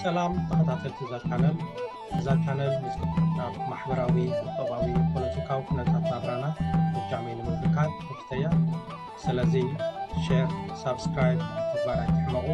ሰላም ተኸታተልቲ እዛ ቻነል። እዛ ቻነል ምስ ኣብ ማሕበራዊ፣ ቁጠባዊ፣ ፖለቲካዊ ኩነታት ናብራና ብጃመይ ንምምልካት መፍተያ። ስለዚ ሼር፣ ሳብስክራይብ ምግባር ኣይትሕመቑ።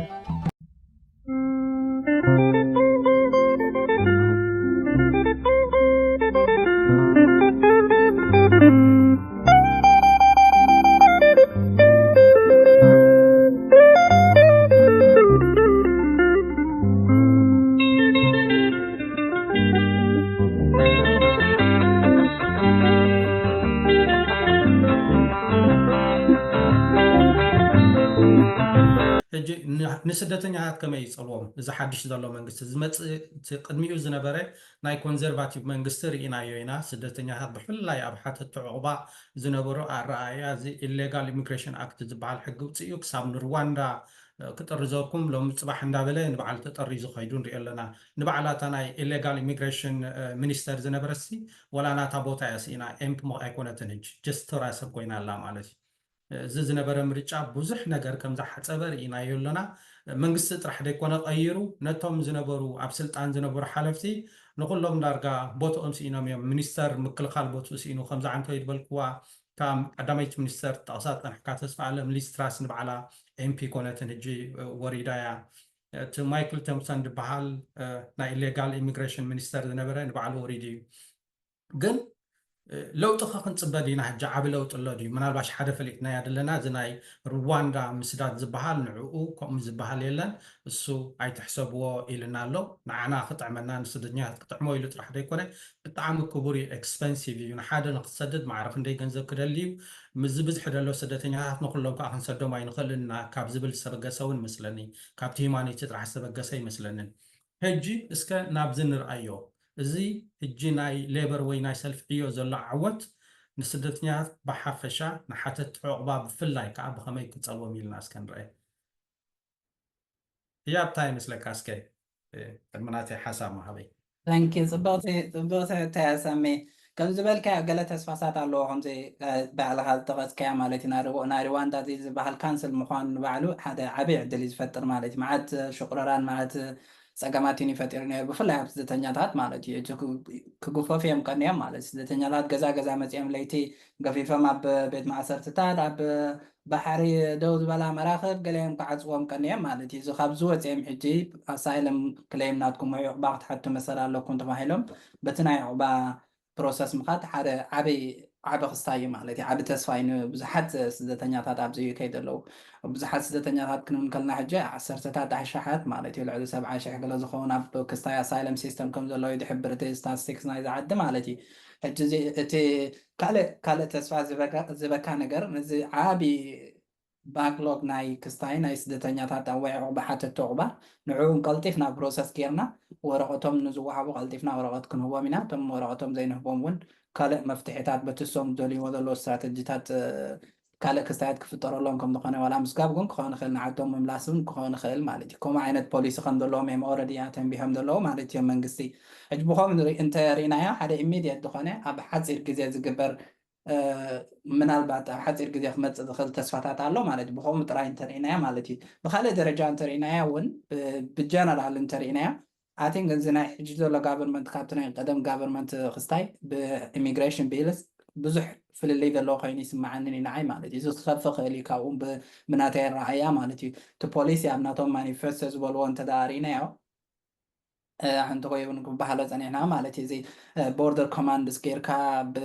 ሕጂ ን- ንስደተኛታት ከመይ ይጸልዎም? እዚ ሓድሽ ዘሎ መንግስቲ ዝመጽእ፣ እቲ ቅድሚኡ ዝነበረ ናይ ኮንዘርቫቲቭ መንግስቲ ርኢናዮ ኢና። ስደተኛታት ብፍላይ ኣብ ሓተቲ ዕቑባ ዝነበሩ ኣረኣእያ፣ እዚ ኢሌጋል ኢሚግሬሽን ኣክት ዝበሃል ሕጊ ውፅእ እዩ፣ ክሳብ ንሩዋንዳ እ፣ ክጥርዘኩም ሎም ፅባሕ እንዳበለ ንባዕሉ ተጠሪዙ ከይዱ ንሪኦ ኣለና። ንባዕላታ ናይ ኢሌጋል ኢሚግሬሽን ሚኒስተር ዝነበረሲ፣ ወላ ናታ ቦታ እያ ስኢና፣ ኤምፕ ሞ ኣይኮነትን፣ ሕጂ ጀስት ተራ ሰብ ኮይና ኣላ ማለት እዩ። እዚ ዝነበረ ምርጫ ብዙሕ ነገር ከም ዝሓፀበ ርኢናዮ ኣለና። መንግስቲ ጥራሕ ደይኮነ ቀይሩ፣ ነቶም ዝነበሩ፣ ኣብ ስልጣን ዝነበሩ ሓለፍቲ ንኩሎም ዳርጋ ቦትኦም ስኢኖም እዮም። ሚኒስተር ምክልኻል ቦትኡ ስኢኑ፣ ከምዛ ዓንቶ ይድበልክዋ፣ እታ ቀዳመይቲ ሚኒስተር ጠቕሳ ዝጸንሕካ ተስፋ ኣለም ሊዝ ትራስ ንባዕላ ኤምፒ ኮነትን፣ ሕጂ ወሪዳ እያ። እቲ ማይክል ቶምሰን ዝበሃል ናይ ኢሌጋል ኢሚግሬሽን ሚኒስተር ዝነበረ ንባዕሉ ወሪዱ እዩ። ግን ለውጢ ከ ክንጽበ ዲና? ሕጂ ዓቢ ለውጢ ኣሎ ድዩ? ምናልባሽ ሓደ ፈሊጥናያ ዘለና፣ እዚ ናይ ሩዋንዳ ምስዳድ ዝበሃል፣ ንዕኡ ከምኡ ዝበሃል የለን፣ እሱ ኣይትሕሰብዎ ኢልና ኣሎ። ንዓና ክጥዕመና፣ ንስደተኛታት ክጥዕሞ ኢሉ ጥራሕ ዘይኮነ፣ ብጣዕሚ ክቡር እዩ፣ ኤክስፐንሲቭ እዩ። ንሓደ ንክትሰድድ ማዕረ ክንደይ ገንዘብ ክደሊ እዩ? ምስዚ ብዝሒ ደሎ ስደተኛታት ንኩሎም ከዓ ክንሰዶም ኣይንኽእልን ኢና ካብ ዝብል ዝተበገሰ እውን ይመስለኒ፣ ካብቲ ሂማኒቲ ጥራሕ ዝተበገሰ ይመስለንን። ሕጂ እስከ ናብዚ ንርኣዮ። እዚ ሕጂ ናይ ሌበር ወይ ናይ ሰልፊ ዕዮ ዘሎ ዓወት ንስደተኛታት ብሓፈሻ፣ ንሓተቲ ዕቑባ ብፍላይ ከዓ ብኸመይ ክጸልዎም ኢልና እስከ ንርኣዮ። ህያብ፣ እንታይ ይመስለካ? እስከ፣ እ፣ ቅድሚ ናተይ ሓሳብ ምሃበይ። ታንኪ፣ ጽብቕቲ፣ ጽብቕቲ ሕቶ እያ ሳሚ። ከም ዝበልካዮ፣ ገለ ተስፋሳት ኣለዎ፣ ከምዚ፣ እ፣ ባዕልኻ ዝጠቐስካዮ ማለት እዩ። ናይ ሩ-፣ ናይ ሩዋንዳ እዚ ዝበሃል ካንስል ምዃኑ ንባዕሉ ሓደ ዓብዪ ዕድል እዩ ዝፈጥር ማለት እዩ። መዓት ሽቑረራን መዓት ጸገማትን እዩ ፈጢሩ ነይሩ፣ ብፍላይ ኣብ ስደተኛታት ማለት እዩ። እቲ ክ-፣ ክግፈፉ እዮም ቀንዮም ማለት እዩ። ስደተኛታት ገዛ ገዛ መጺኦም ለይቲ ገፊፎም ኣብ ቤት ማእሰርትታት፣ ኣብ ባሕሪ ደው ዝበላ መራኽብ ገሊኦም ክዓጽዎም ቀንዮም ማለት እዩ። እዚ ካብዚ ወጺኦም ሕጂ ኣሳይለም ክሌም ናትኩም ወይ ዑቕባ ክትሓቱ መሰል ኣለኩም ተባሂሎም በቲ ናይ ዑቕባ ፕሮሰስ ምኻድ ሓደ ዓቢ፣ ዓቢ ክስታይ እዩ ማለት እዩ። ዓቢ ተስፋ እዩ ንብዙሓት ስደተኛታት ኣብዚ ዩ ኬ ዘለዉ። ብዙሓት ስደተኛታት ክንብል ከለና ሕጂ ዓሰርተታት ኣሽሓት ማለት እዩ፣ ልዕሊ ሰብዓ ሽሕ ገለ ዝኸውን ኣብ ክስታይ ኣሳይለም ሲስተም ከም ዘለዉ ይድሕብር እቲ ስታቲስቲክስ ናይዚ ዓዲ ማለት እዩ። ሕጂ እዚ እቲ ካልእ፣ ካልእ ተስፋ ዝበካ፣ ዝበካ ነገር ነዚ ዓቢ ባክሎግ ናይ ክስታይ ናይ ስደተኛታት ወይ ዑቕባ ሓተቲ ዑቕባ፣ ንዕኡ ቀልጢፍና ፕሮሰስ ጌርና ወረቐቶም ንዝወሃቡ ቀልጢፍና ወረቐት ክንህቦም ኢና። እቶም ወረቐቶም ዘይንህቦም እውን ካልእ መፍትሒታት በቲ እሶም ዝደልይዎ ዘለዉ ስትራተጂታት፣ እ፣ ካልእ ክስታያት ክፍጠረሎም ከም ዝኾነ ዋላ ምስጋብ እውን ክኸውን ይኽእል፣ ንዓዶም ምምላስ እውን ክኸውን ይኽእል ማለት እዩ። ከምኡ ዓይነት ፖሊሲ ከም ዘለዎም እዮም ኦልሬዲ ተንቢሆም ዘለዉ ማለት እዮም መንግስቲ። ሕጂ ብኸምኡ ንርኢ-፣ እንተ ርኢናዮ ሓደ ኢሚድየት ዝኾነ ኣብ ሓፂር ግዜ ዝግበር እ፣ ምናልባት ኣብ ሓፂር ግዜ ክመፅእ ዝኽእል ተስፋታት ኣሎ ማለት እዩ። ብኸምኡ ጥራይ እንተርኢናያ ማለት እዩ። ብኻልእ ደረጃ እንተርኢናያ እውን፣ ብ-፣ ብጀነራል እንተርኢናያ፣ ኣይ ቲንክ እዚ ናይ ሕጂ ዘሎ ጋቨርንመንት ካብቲ ናይ ቀደም ጋቨርንመንት ክስታይ ብኢሚግሬሽን ቢልስ ብዙሕ ፍልልይ ዘለዎ ኮይኑ ይስምዓንን እዩ ንዓይ ማለት እዩ። እዚ ክኸፍእ ክእል እዩ ካብኡ ብ-፣ ብናተይ ኣረኣእያ ማለት እዩ። እቲ ፖሊሲ ኣብ ናቶም ማኒፌስቶ ዝበልዎ እንተ ደኣ ርኢናዮ፣ እ፣ ሓንቲ ኮይኑ ክበሃሎ ጸኒሕና ማለት እዩ። እዚ፣ እ፣ ቦርደር ኮማንድስ ጌርካ ብ-፣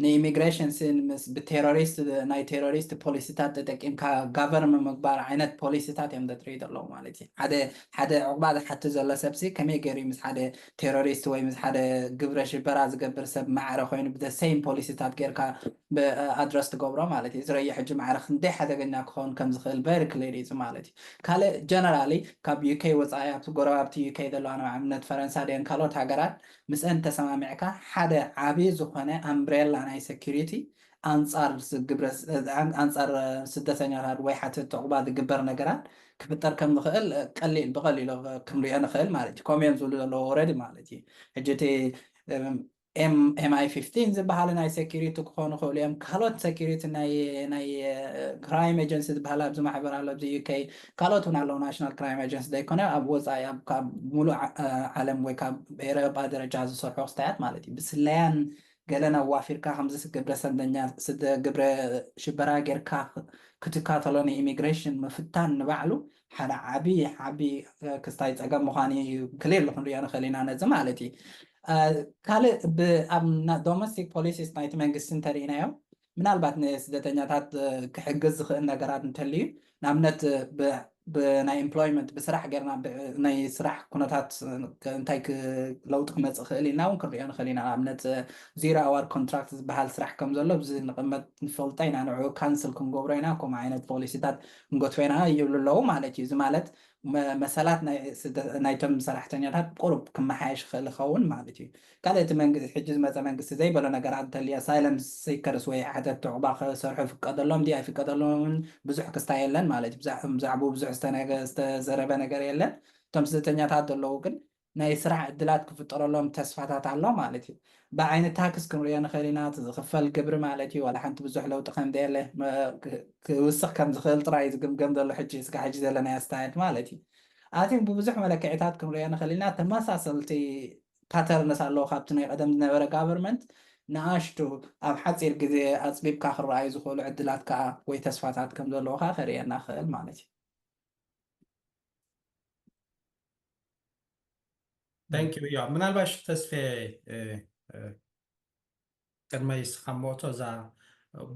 ንኢሚግሬሽን ሲ ምስ ብቴሮሪስት፣ ናይ ቴሮሪስት ፖሊሲታት ተጠቂምካ ጋቨርን ምግባር ዓይነት ፖሊሲታት እዮም ዘጥርዩ ዘለዉ ማለት እዩ። ሓደ፣ ሓደ ዕቑባ ዝሓትት ዘሎ ሰብሲ ከመይ ገይሩ እዩ ምስ ሓደ ቴሮሪስት ወይ ምስ ሓደ ግብረ ሽበራ ዝገብር ሰብ ማዕረ ኮይኑ ብዘ ሴም ፖሊሲታት ጌርካ ብ-፣ ኣድረስ ትገብሮ ማለት እዩ። እዚ ረዮ ሕጂ ማዕረ ክንደይ ሓደገኛ ክኸውን ከም ዝኽእል ቨሪ ክሊር እዩ ማለት እዩ። ካልእ ጀነራሊ ካብ ዩ ኬ ወጻኢ ኣብቲ ጎረባብቲ ዩ ኬ ዘለዋ ንኣብነት ፈረንሳ ድየን ካልኦት ሃገራት ምስአን ተሰማሚዕካ ሓደ ዓቢ ዝኾነ ኣምብሬላ ናይ ሴኩሪቲ ኣንጻር ስ-፣ ግብረ ስ-፣ ኣን-፣ ኣንጻር ስደተኛታት ወይ ሓተቲ ዕቑባ ዝግበር ነገራት ክፍጠር ከም ዝኽእል ቀሊል፣ ብቐሊሉ ክንሪኦ ንኽእል ማለት እዩ። ከምኡ እዮም ዝብሉ ዘለዉ ኦልሬዲ ማለት እዩ። ሕጂ እቲ፣ እም፣ M I fifteen ዝበሃሉ ናይ security ክኾኑ ይኽእሉ እዮም። ካልኦት security ናይ ናይ crime agency ዝበሃላ ኣብዚ ማሕበር ኣሎ፣ ኣብዚ U K ካልኦት እውን ኣለዉ። National Crime Agency ዘይኮነ ኣብ ወፃኢ ኣብ ካብ ሙሉእ ዓ- ዓለም ወይ ካብ ኤሮጳ ደረጃ ዝሰርሑ ክስታያት ማለት እዩ። ብስለያን ገለን ኣዋፊርካ ከምዚ ግብረ ሰደኛ ስደ ግብረ ሽበራ ጌርካ ክትካተሎ ን immigration ምፍታን ንባዕሉ ሓደ ዓቢ ዓቢ ክስታይ ጸገም ምዃኑ እዩ። ክሊር ክንሪኦ ንኽእል ኢና ነዚ ማለት እዩ። ካልእ ኣብ domestic policies ናይቲ መንግስቲ እንተሪኢናዮ ምናልባት ንስደተኛታት ክሕግዝ ዝኽእል ነገራት እንተልዩ ንኣብነት ብናይ employment ብስራሕ ጌርና ናይ ስራሕ ኩነታት እንታይ ለውጢ ክመፅእ ክእል ኢልና እውን ክንሪኦ ንኽእል ኢና። ንኣብነት zero hour contract ዝበሃል ስራሕ ከም ዘሎ ብዚ ንቕመጥ ንፈልጦ ኢና። ንዑ ካንስል ክንገብሮ ኢና፣ ከምኡ ዓይነት ፖሊሲታት ክንገትፎ ኢና ይብሉ ኣለዉ ማለት እዩ። እዚ ማለት መሰላት ናይቶም ሰራሕተኛታት ቁሩብ ክመሓየሽ ይኽእል ይኸውን ማለት እዩ። ካልእ እቲ ሕጂ ዝመፀ መንግስቲ ዘይበሎ ነገራት እንተልዩ asylum seekers ወይ ሓተቲ ዑቕባ ክሰርሑ ይፍቀደሎም ድዩ ኣይፍቀደሎምን ብዙሕ ክስታይ የለን ማለት እዩ። ብዛዕባኡ ብዙሕ ዝተዘረበ ነገር የለን። እቶም ስደተኛታት ዘለዉ ግን ናይ ስራሕ ዕድላት ክፍጠረሎም ተስፋታት ኣሎ ማለት እዩ። ብዓይኒ ታክስ ክንሪኦ ንኽእል ኢና። እቲ ዝኽፈል ግብሪ ማለት እዩ ዋላ ሓንቲ ብዙሕ ለውጢ ከም ዘየለ ክውስኽ ከም ዝኽእል ጥራይ ዝግምገም ዘሎ ሕጂ እስካ ሕጂ ዘለናዮ ኣስተያየት ማለት እዩ። ኣቲ ብብዙሕ መለክዒታት ክንሪኦ ንኽእል ኢና። ተመሳሰልቲ patterns ኣለዎ ካብቲ ናይ ቀደም ዝነበረ government ንኣሽቱ ኣብ ሓፂር ግዜ ኣፅቢብካ ክረኣዩ ዝኽእሉ ዕድላት ከዓ ወይ ተስፋታት ከም ዘለዎ ከዓ ከርእየና ክእል ማለት እዩ። Thank you። ያ ምናልባሽ ተስፌ ቅድመ ይስኻ ሞቶ እዛ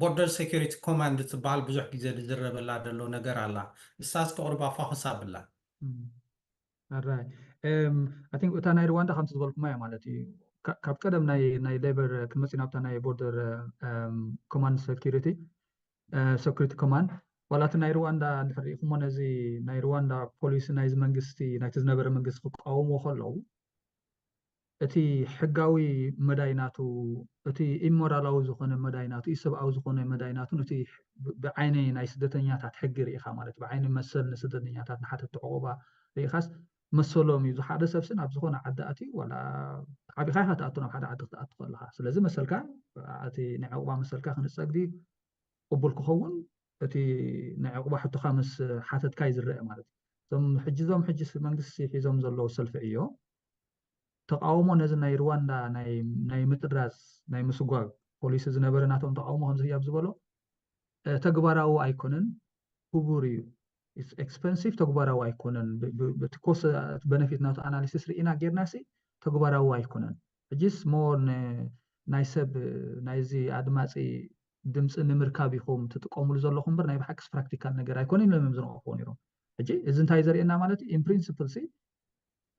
border security command ትበሃል ብዙሕ ግዜ ዝዝረበላ ዘሎ ነገር ኣላ። እሳስ ክቕርባ ፋኹስ ኣብላ። ኣራይ I think እታ ናይ ሩዋንዳ ከምቲ ዝበልኩማ እያ ማለት እዩ። ካብ ቀደም ናይ ናይ ሌበር ክንመፅእ ናብታ ናይ border command security security command ዋላ እቲ ናይ ሩዋንዳ እንድሕር ሪኢኹሞ ነዚ ናይ ሩዋንዳ ፖሊሲ ናይዚ መንግስቲ ናይቲ ዝነበረ መንግስቲ ክቃወምዎ ከለዉ እቲ ሕጋዊ መዳይ ናቱ እቲ ኢሞራላዊ ዝኾነ መዳይ ናቱ ኢሰብኣዊ ዝኾነ መዳይ ናቱን እቲ ብዓይኒ ናይ ስደተኛታት ሕጊ ርኢኻ ማለት ብዓይኒ መሰል ንስደተኛታት ንሓተቲ ዕቑባ ርኢኻስ መሰሎም እዩ። ሓደ ሰብሲ ናብ ዝኾነ ዓዲ ኣትዩ ዋላ ሓቢኻ ኢኻ ትኣቱ ናብ ሓደ ዓዲ ክትኣቱ ከለኻ ስለዚ መሰልካ እቲ ናይ ዕቑባ መሰልካ ክንጸግ ድዩ ቅቡል ክኸውን እቲ ናይ ዕቑባ ሕቶኻ ምስ ሓተትካ እዩ ዝረአ ማለት እዩ። እዞም ሕጂ እዞም ሕጂ መንግስቲ ሒዞም ዘለዉ ሰልፊ ዕዮ ተቃውሞ ነዚ ናይ ሩዋንዳ ናይ ምጥራዝ ናይ ምስጓግ ፖሊሲ ዝነበረ ናቶም ተቃውሞ ከምዚ ህያብ ዝበሎ ተግባራዊ ኣይኮነን፣ ክቡር እዩ፣ expensive ተግባራዊ ኣይኮነን። እቲ cost benefit ናቱ analysis ርኢና ጌርና ሲ ተግባራዊ ኣይኮነን። ሕጂስ more ናይ ሰብ ናይዚ ኣድማፂ ድምፂ ንምርካብ ኢኹም ትጥቀምሉ ዘለኹም እምበር ናይ ብሓቂስ practical ነገር ኣይኮነን ኢሎም እዮም ዝነቕፍዎ ነይሮም። ሕጂ እዚ እንታይ ዘርእየና ማለት እዩ? In principle ሲ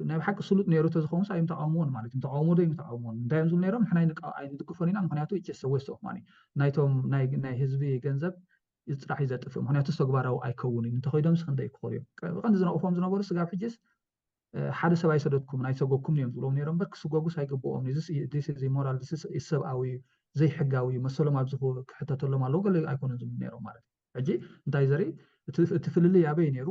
ናይ ብሓቂ ስሉጥ ነይሩ ተዝኸውን ሳ እዮም ተቃውምዎን ማለት እዮም። ተቃውሞ ዶ እዮም ተቃውምዎን? እንታይ እዮም ዝብሉ ነይሮም? ንሕና ኣይንድግፎን ኢና፣ ምክንያቱ it's just a waste of money። ናይቶም ናይ ህዝቢ ገንዘብ ጥራሕ እዩ ዘጥፍእ፣ ምክንያቱ ተግባራዊ ኣይከውን እዩ። እንተኸይዶም ስ ክንደይ ክኸዱ እዮም? ብቐንዲ ዝነቕፎም ዝነበሩ ስጋብ ሕጂስ ሓደ ሰብ ኣይሰደድኩምን ኣይሰጎግኩምን እዮም ዝብሎም ነይሮም እምበር ክስጎጉስ ኣይግብኦም። This is immoral፣ this is ኢሰብኣዊ እዩ፣ ዘይሕጋዊ እዩ፣ መሰሎም ኣብዚ ክሕተተሎም ኣለዎ ገለ ኣይኮኑን ዝብሉ ነይሮም ማለት እዩ። ሕጂ እንታይ ዘርኢ እቲ ፍልልይ ኣበይ ነይሩ?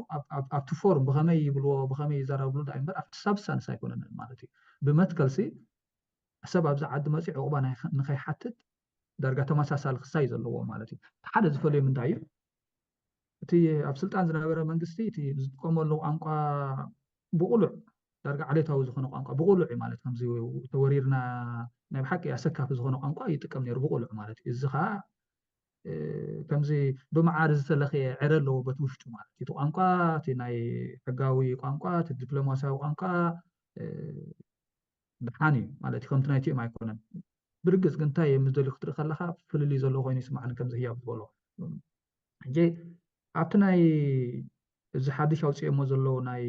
ኣብቲ ፎርም ብኸመይ ይብልዎ ብኸመይ ይዘራብሉ ዳ እምበር ኣብቲ ሳብስታንስ ኣይኮነን ማለት እዩ። ብመትከልሲ ሰብ ኣብዚ ዓዲ መፂኡ ዕቑባ ንኸይሓትት ዳርጋ ተመሳሳሊ ክሳይ ዘለዎ ማለት እዩ። ሓደ ዝፈልዮም እንታይ እዩ? እቲ ኣብ ስልጣን ዝነበረ መንግስቲ እቲ ዝጥቀመሉ ቋንቋ ብቁሉዕ ዳርጋ ዓሌታዊ ዝኾነ ቋንቋ ብቁሉዕ እዩ ማለት ከምዚ ተወሪርና ናይ ብሓቂ ኣሰካፊ ዝኾነ ቋንቋ ይጥቀም ነይሩ ብቁሉዕ ማለት እዩ። እዚ ከዓ ከምዚ ብመዓር ዝተለኽየ ዕረ ኣለዎ በቲ ውሽጡ ማለት እዩ። እቲ ቋንቋ እቲ ናይ ሕጋዊ ቋንቋ እቲ ዲፕሎማሲያዊ ቋንቋ ደሓን እዩ ማለት እዩ። ከምቲ ናይቲኦም ኣይኮነን። ብርግፅ ግን እንታይ እዮም ዝደልዩ ክትርኢ ከለካ ፍልልይ ዘለዎ ኮይኑ ይስማዕኒ ከምዚ ህያብ ዝበሎ ሕጂ ኣብቲ ናይ እዚ ሓድሽ ኣውፅኦሞ ዘለዉ ናይ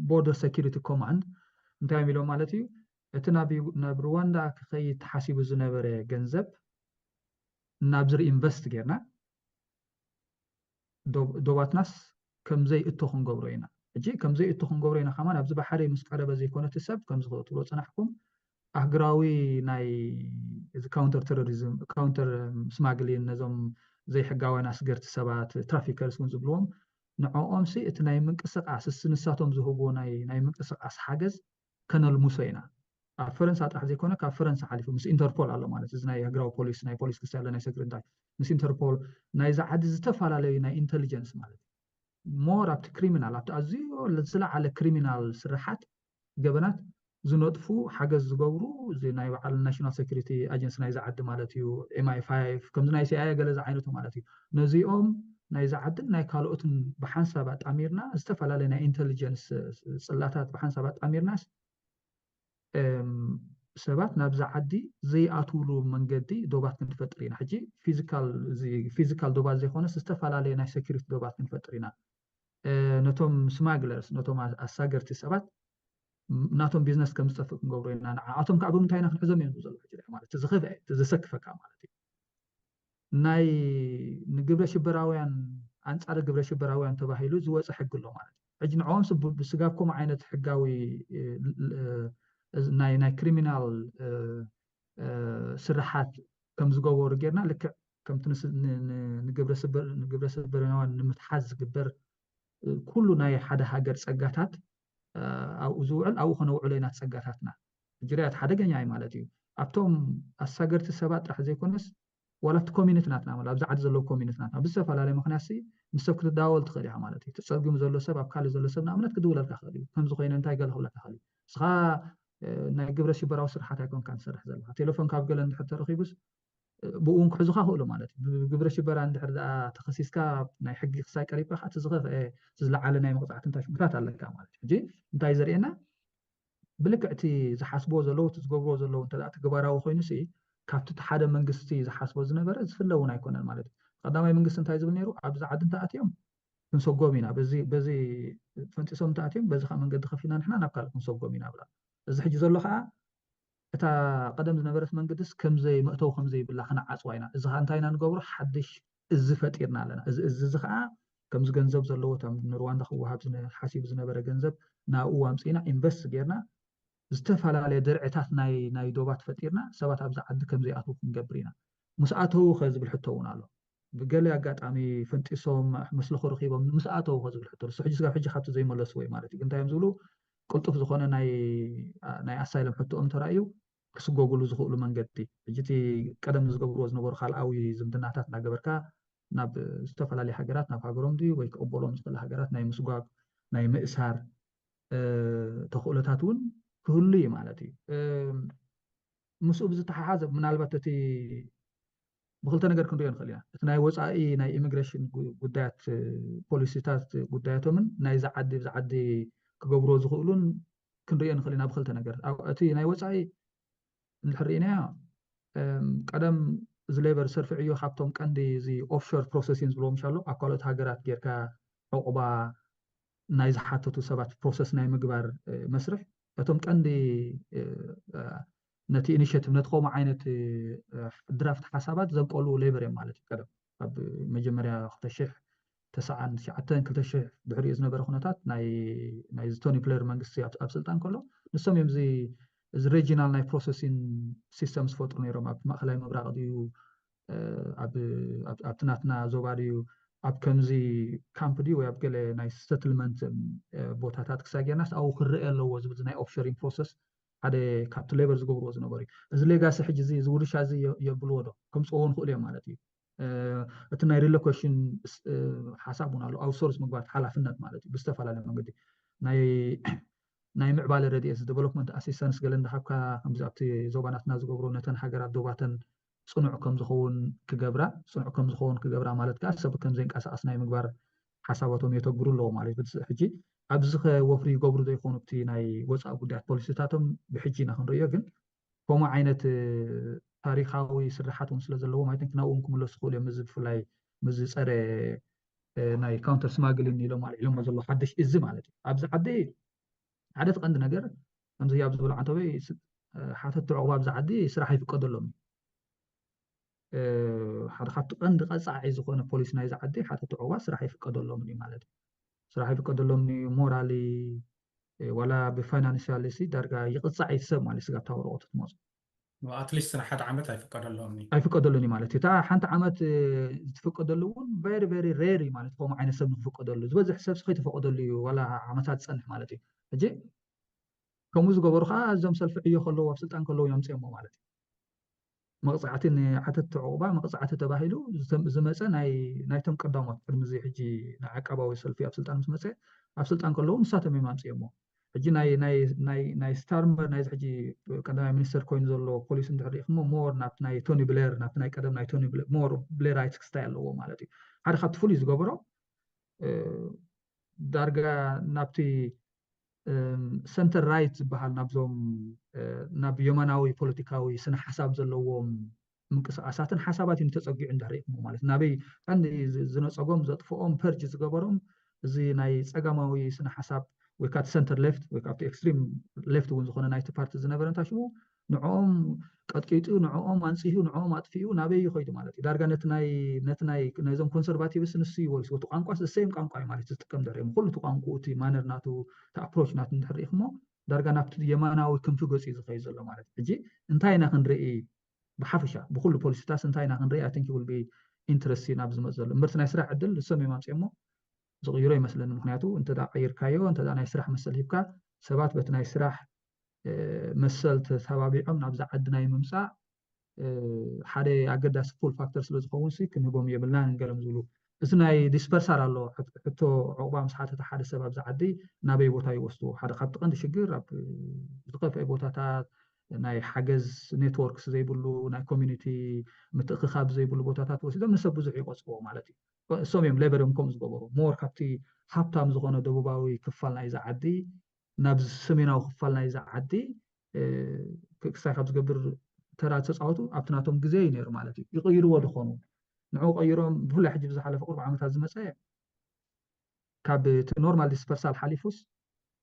border security command እንታይ እዮም ኢሎም ማለት እዩ እቲ ናብ ሩዋንዳ ክኸይድ ተሓሲቡ ዝነበረ ገንዘብ ናብዚ reinvest ጌርና ዶባትናስ ከምዘይ እቶ ክንገብሮ ኢና። ሕጂ ከምዘይ እቶ ክንገብሮ ኢና ከማን ኣብዚ ባሕሪ ምስ ቀረበ ዘይኮነ እቲ ሰብ ከምዚ ክትብሎ ፅናሕኩም ኣህግራዊ ናይ እዚ counter terrorism counter smuggling ነዞም ዘይሕጋውያን ኣስገርቲ ሰባት traffickers እውን ዝብልዎም ንዕኦም ሲ እቲ ናይ ምንቅስቃስ እሲ ንሳቶም ዝህብዎ ናይ ናይ ምንቅስቃስ ሓገዝ ከነልምሶ ኢና። ኣብ ፈረንሳ ጥራሕ ዘይኮነ ካብ ፈረንሳ ሓሊፉ ምስ ኢንተርፖል ኣሎ ማለት እዚ ናይ ሃገራዊ ፖሊስ ናይ ፖሊስ ክስ ያለ ናይ ሰግሪ እንታይ ምስ ኢንተርፖል ናይዛ ዓዲ ዝተፈላለዩ ናይ ኢንቴሊጀንስ ማለት እዩ ሞር ኣብቲ ክሪሚናል ኣብቲ ኣዝዩ ዝለዓለ ክሪሚናል ስርሓት ገበናት ዝነጥፉ ሓገዝ ዝገብሩ እዚ ናይ በዓል ናሽናል ሴኩሪቲ ኣጀንሲ ናይዚ ዓዲ ማለት እዩ ኤምኣይ ፋይቭ ከምዚ ናይ ሲኣይኤ ገለ ዝዓይነቱ ማለት እዩ ነዚኦም ናይዚ ዓድን ናይ ካልኦትን ብሓንሳብ ኣጣሚርና ዝተፈላለየ ናይ ኢንቴሊጀንስ ጽላታት ብሓንሳብ ኣጣሚርናስ ሰባት ናብዛ ዓዲ ዘይኣትውሉ መንገዲ ዶባት ክንፈጥር ኢና ሕጂ ፊዚካል ዶባት ዘይኮነስ ዝተፈላለየ ናይ ሴኩሪቲ ዶባት ክንፈጥር ኢና ነቶም ስማግለርስ ነቶም ኣሳገርቲ ሰባት ናቶም ቢዝነስ ከም ዝጠፍእ ክንገብሮ ኢና ንዓኣቶም ከዓ ብምንታይ ኢና ክንሕዞም እዮም ዝብሉ ሕጂ ማለት ዝኸፍአ ዘሰክፈካ ማለት እዩ ናይ ንግብረ ሽበራውያን ኣንፃር ግብረ ሽበራውያን ተባሂሉ ዝወፀ ሕጊ ኣሎ ማለት እዩ ሕጂ ንዕኦም ብስጋብ ከምኡ ዓይነት ሕጋዊ ናይ ክሪሚናል ስራሓት ከም ዝገበሩ ጌርና ልክዕ ከምቲ ንግብረ ስበራውያን ንምትሓዝ ዝግበር ኩሉ ናይ ሓደ ሃገር ፀጋታት ኣብኡ ዝውዕል ኣብኡ ከነውዕሎ ኢና ፀጋታትና ሕጂ ሪኣት ሓደገኛ እዩ ማለት እዩ ኣብቶም ኣሳገርቲ ሰባት ጥራሕ ዘይኮነስ ዋላ እቲ ኮሚኒቲ ናትና ማለት ኣብዚ ዓዲ ዘለዉ ኮሚኒቲ ናትና ብዝተፈላለየ ምክንያት ምስ ሰብ ክትዳወል ትኽእል ኢኻ ማለት እዩ ተፀጊሙ ዘሎ ሰብ ኣብ ካልእ ዘሎ ሰብ ንኣብነት ክድውለልካ ክእል እዩ ከምዚ ኮይነ እንታይ ገለ ክብለካ ክእል እዩ ንስኻ ናይ ግብረ ሽበራዊ ስርሓት ኣይኮንካ ትሰርሕ ዘለካ ቴሌፎን ካብ ገለ እንድሕር ተረኪቡስ ብእውን ክሕዙካ ክእሉ ማለት እዩ ብግብረ ሽበራ እንድሕር ደኣ ተኸሲስካ ናይ ሕጊ ክሳይ ቀሪብካ እቲ ዝኸፍአ ዝለዓለ ናይ መቕፃዕቲ እንታይ ሽጉታት ኣለካ ማለት እዩ ሕጂ እንታይ ዘርእየና ብልክዕ እቲ ዝሓስብዎ ዘለዉ እቲ ዝገብርዎ ዘለዉ እንተ ተግባራዊ ኮይኑ ሲ ካብቲ እቲ ሓደ መንግስቲ ዝሓስቦ ዝነበረ ዝፍለ እውን ኣይኮነን ማለት እዩ ቀዳማይ መንግስቲ እንታይ ዝብል ነይሩ ኣብዚ ዓዲ እንተኣትዮም ክንሰጎም ኢና በዚ ፈንጢሶም እንተኣትዮም በዚ ከዓ መንገዲ ከፊና ንሕና ናብ ካልእ ክንሰጎም ኢና ብላ እዚ ሕጂ ዘሎ ከዓ እታ ቀደም ዝነበረት መንገድስ ከምዘይ መእተው ከምዘይብላ ክነዓፅዋ ኢና እዚ ከዓ እንታይ ኢና ንገብሮ ሓድሽ እዚ ፈጢርና ኣለና እዚ እዚ እዚ ከዓ ከምዚ ገንዘብ ዘለዎ እቶም ንሩዋንዳ ክወሃብ ሓሲቡ ዝነበረ ገንዘብ ናብኡ ኣምፅእና ኢንቨስት ጌርና ዝተፈላለየ ደርዕታት ናይ ናይ ዶባት ፈጢርና ሰባት ኣብዚ ዓዲ ከም ዘይኣትዉ ክንገብር ኢና ምስ ኣተዉ ከ ዝብል ሕቶ እውን ኣሎ ብገለ ኣጋጣሚ ፈንጢሶም መስለኹ ረኺቦም ምስ ኣተዉ ከ ዝብል ሕቶ ንሱ ሕጂ ስጋብ ሕጂ ካብቲ ዘይመለስዎ እዩ ማለት እዩ እንታይ እዮም ዝብሉ ቅልጡፍ ዝኾነ ናይ ናይ ኣሳይለም ሕቶኦም ተራእዩ ክስጎግሉ ዝኽእሉ መንገዲ ሕጂ እቲ ቀደም ዝገብርዎ ዝነበሩ ካልኣዊ ዝምድናታት እናገበርካ ናብ ዝተፈላለዩ ሃገራት ናብ ሃገሮም ድዩ ወይ ክቕበሎም ዝኽእል ሃገራት ናይ ምስጓግ ናይ ምእሳር ተኽእሎታት እውን ክህሉ እዩ ማለት እዩ ምስኡ ብዝተሓሓዘ ምናልባት እቲ ብክልተ ነገር ክንሪኦ ንኽእል ኢና እቲ ናይ ወፃኢ ናይ ኢሚግሬሽን ጉዳያት ፖሊሲታት ጉዳያቶምን ናይዚ ዓዲ ብዚ ዓዲ ክገብርዎ ዝኽእሉን ክንሪኦ ንኽእል ኢና ብክልተ ነገር እቲ ናይ ወፃኢ እንድሕር ርኢናዮ ቀደም እዚ ሌበር ሰርፊ ዕዮ ካብቶም ቀንዲ እዚ ኦፍሾር ፕሮሰሲን ዝብልዎ ምሻሎ ኣብ ካልኦት ሃገራት ጌርካ ዕቑባ ናይ ዝሓተቱ ሰባት ፕሮሰስ ናይ ምግባር መስርሕ እቶም ቀንዲ ነቲ ኢኒሽቲቭ ነቲ ከምኡ ዓይነት ድራፍት ሓሳባት ዘብቀሉ ሌበር እዮም ማለት እዩ ቀደም ኣብ መጀመርያ ክልተ ሽሕ ተስዓን ትሽዓተን ክልተ ሽሕ ድሕሪኡ ዝነበረ ኩነታት ናይ ናይ ቶኒ ፕሌር መንግስቲ ኣብ ኣብ ስልጣን ከሎ ንሶም እዮም እዚ እዚ ሬጂናል ናይ ፕሮሰሲን ሲስተም ዝፈጥሩ ነይሮም ኣብ ማእከላይ ምብራቕ ድዩ ኣብ ኣብቲ ናትና ዞባ ድዩ ኣብ ከምዚ ካምፕ ድዩ ወይ ኣብ ገለ ናይ ሰትልመንት ቦታታት ክሳብ ጌርናስ ኣብኡ ክረአ ኣለዎ ዝብል ናይ ኦፍሾሪንግ ፕሮሰስ ሓደ ካብቲ ሌበር ዝገብርዎ ዝነበሩ እዩ እዚ ሌጋሲ ሕጂ እዚ ውርሻ እዚ የብልዎ ዶ ከምፅዎ ንኽእሉ እዮም ማለት እዩ እቲ ናይ ሪሎኬሽን ሓሳብ እውን ኣሎ ኣውትሶርስ ምግባት ሓላፍነት ማለት እዩ ብዝተፈላለየ መንገዲ ናይ ናይ ምዕባለ ረድኤት ዲቨሎፕመንት ኣሲስተንስ ገለ እንዳሃብካ ከምዚ ኣብቲ ዞባናትና ዝገብሮ ነተን ሃገራት ዶባተን ፅኑዕ ከም ዝኸውን ክገብራ ፅኑዕ ከም ዝኸውን ክገብራ ማለት ከዓ ሰብ ከም ዘይንቀሳቀስ ናይ ምግባር ሓሳባቶም የተግብሩ ኣለዎ ማለት እዩ ሕጂ ኣብዚ ከ ወፍሪ ይገብሩ ዘይኮኑ እቲ ናይ ወፃኢ ጉዳያት ፖሊሲታቶም ብሕጂ ኢና ክንርእዮ ግን ከምኡ ዓይነት ታሪካዊ ስራሓት እውን ስለ ዘለዎ ማለት ናብኡ እውን ክምለሱ ክእሉ እዮም እዚ ብፍላይ ምዚ ፀረ ናይ ካውንተር ስማግሊን ኢሎም ኣልዒሎሞ ዘሎ ሓድሽ እዚ ማለት እዩ ኣብዚ ዓዲ ሓደ እቲ ቀንዲ ነገር ከምዚ ኣብ ዝበሎ ዓንተበይ ሓተቲ ዕቑባ ኣብዚ ዓዲ ስራሕ ይፍቀደሎም ሓደ ካብቲ ቀንዲ ቀፃዒ ዝኾነ ፖሊሲ ናይዚ ዓዲ ሓተቲ ዕቑባ ስራሕ ይፍቀደሎም እዩ ማለት እዩ ስራሕ ይፍቀደሎም እዩ ሞራሊ ዋላ ብፋይናንሻል ሲ ዳርጋ ይቕፃዕ እዩ ሰብ ማለት ስጋብ ታወረቆ ትመፁ ኣትሊስት ንሓደ ዓመት ኣይፍቀደሎም ኣይፍቀደሉን እዩ ማለት እዩ እታ ሓንቲ ዓመት ዝትፍቀደሉ እውን ቨሪ ቨሪ ሬር እዩ ማለት ከምኡ ዓይነት ሰብ ንክፍቀደሉ ዝበዝሕ ሰብ ከይተፈቀደሉ እዩ ዋላ ዓመታት ዝፀንሕ ማለት እዩ ሕጂ ከምኡ ዝገበሩ ከዓ እዞም ሰልፊ ዕዮ ከለዉ ኣብ ስልጣን ከለዉ እዮም ኣምፅኦሞ ማለት እዩ። መቕፃዕቲ ንሓተትቲ ዕቑባ መቕፃዕቲ ተባሂሉ ዝመፀ ናይቶም ቀዳሞት ቅድሚ እዚ ሕጂ ናይ ዓቃባዊ ሰልፊ ኣብ ስልጣን ምስ መፀ ኣብ ስልጣን ከለዉ ንሳቶም እዮም ኣምፅኦሞ። ሕጂ ናይ ስታርመር ናይዚ ሕጂ ቀዳማይ ሚኒስተር ኮይኑ ዘሎ ፖሊሲ እንድሕር ርኢኹሞ ሞር ናብቲ ናይ ቶኒ ብሌር ናብቲ ናይ ቀደም ናይ ቶኒ ሞር ብሌራይት ክስታይ ኣለዎ ማለት እዩ። ሓደ ካብቲ ፍሉይ ዝገበሮ ዳርጋ ናብቲ ሰንተር ራይት ዝበሃል ናብዞም ናብ የማናዊ ፖለቲካዊ ስነ ሓሳብ ዘለዎም ምንቅስቃሳትን ሓሳባት እዩ ተፀጊዑ እንድሕር ርኢኹሞ ማለት ናበይ ቀንዲ ዝነፀጎም ዘጥፍኦም ፐርጅ ዝገበሮም እዚ ናይ ፀጋማዊ ስነ ሓሳብ ወይ ካብቲ ሰንተር ሌፍት ወይ ካብቲ ኤክስትሪም ሌፍት እውን ዝኾነ ናይቲ ፓርቲ ዝነበረ እንታይ ሽሙ ንዕኦም ቀጥቂጡ ንዕኦም ኣንፂሁ ንዕኦም ኣጥፊኡ ናበይ ይኸይዱ ማለት እዩ ዳርጋ ነቲ ናይ ነቲ ናይ ነዞም ኮንሰርቫቲቭስ ንሱ ይወልስ ወቲ ቋንቋ ሰም ቋንቋ እዩ ማለት ዝጥቀም ድሕሪኦም ኩሉ እቲ ቋንቋ እቲ ማነር ናቱ እቲ ኣፕሮች ናቱ እንድሕር ርኢኹሞ ዳርጋ ናብቲ የማናዊ ክንፊ ገፂ እዩ ዝኸይድ ዘሎ ማለት እዩ ሕጂ እንታይ ኢና ክንርኢ ብሓፈሻ ብኩሉ ፖሊሲታት እንታይ ኢና ክንርኢ ኣይ ቲንክ ውል ቢ ኢንትረስቲን ኣብ ዝመፅ ዘሎ እምበርቲ ናይ ስራሕ ዕድል ንሶም እዮም ኣምፅኦሞ ዝቕይሮ ይመስለኒ ምክንያቱ እንተ ቀይርካዮ እንተ ናይ ስራሕ መሰል ሂብካ ሰባት በቲ ናይ ስራሕ መሰል ተተባቢዖም ናብዛ ዓዲ ናይ ምምፃእ ሓደ ኣገዳሲ ፉል ፋክተር ስለ ዝኸውን ክንህቦም የብልና ንገሎም ዝብሉ እቲ ናይ ዲስፐርሳል ኣሎ ሕቶ ዕቑባ ምስ ሓተተ ሓደ ሰብ ኣብዚ ዓዲ ናበይ ቦታ ይወስድዎ ሓደ ካብቲ ቀንዲ ሽግር ኣብ ዝኸፍአ ቦታታት ናይ ሓገዝ ኔትወርክስ ዘይብሉ ናይ ኮሚኒቲ ምትእኽኻብ ዘይብሉ ቦታታት ወሲዶም ንሰብ ብዙሕ ይቆፅዎ ማለት እዩ እሶም እዮም ሌበርም ከምኡ ዝገበሩ ሞር ካብቲ ሃብታም ዝኾነ ደቡባዊ ክፋል ናይዛ ዓዲ ናብ ሰሜናዊ ክፋል ናይዛ ዓዲ ክሳይ ካብ ዝገብር ተራ ዝተፃወቱ ኣብቲ ናቶም ግዜ እዩ ነይሩ ማለት እዩ ይቕይርዎ ዝኾኑ ንዕኡ ቀይሮም ብፍላይ ሕጂ ብዝሓለፈ ቁርብ ዓመታት ዝመፀ ካብ እቲ ኖርማል ዲስፐርሳል ሓሊፉስ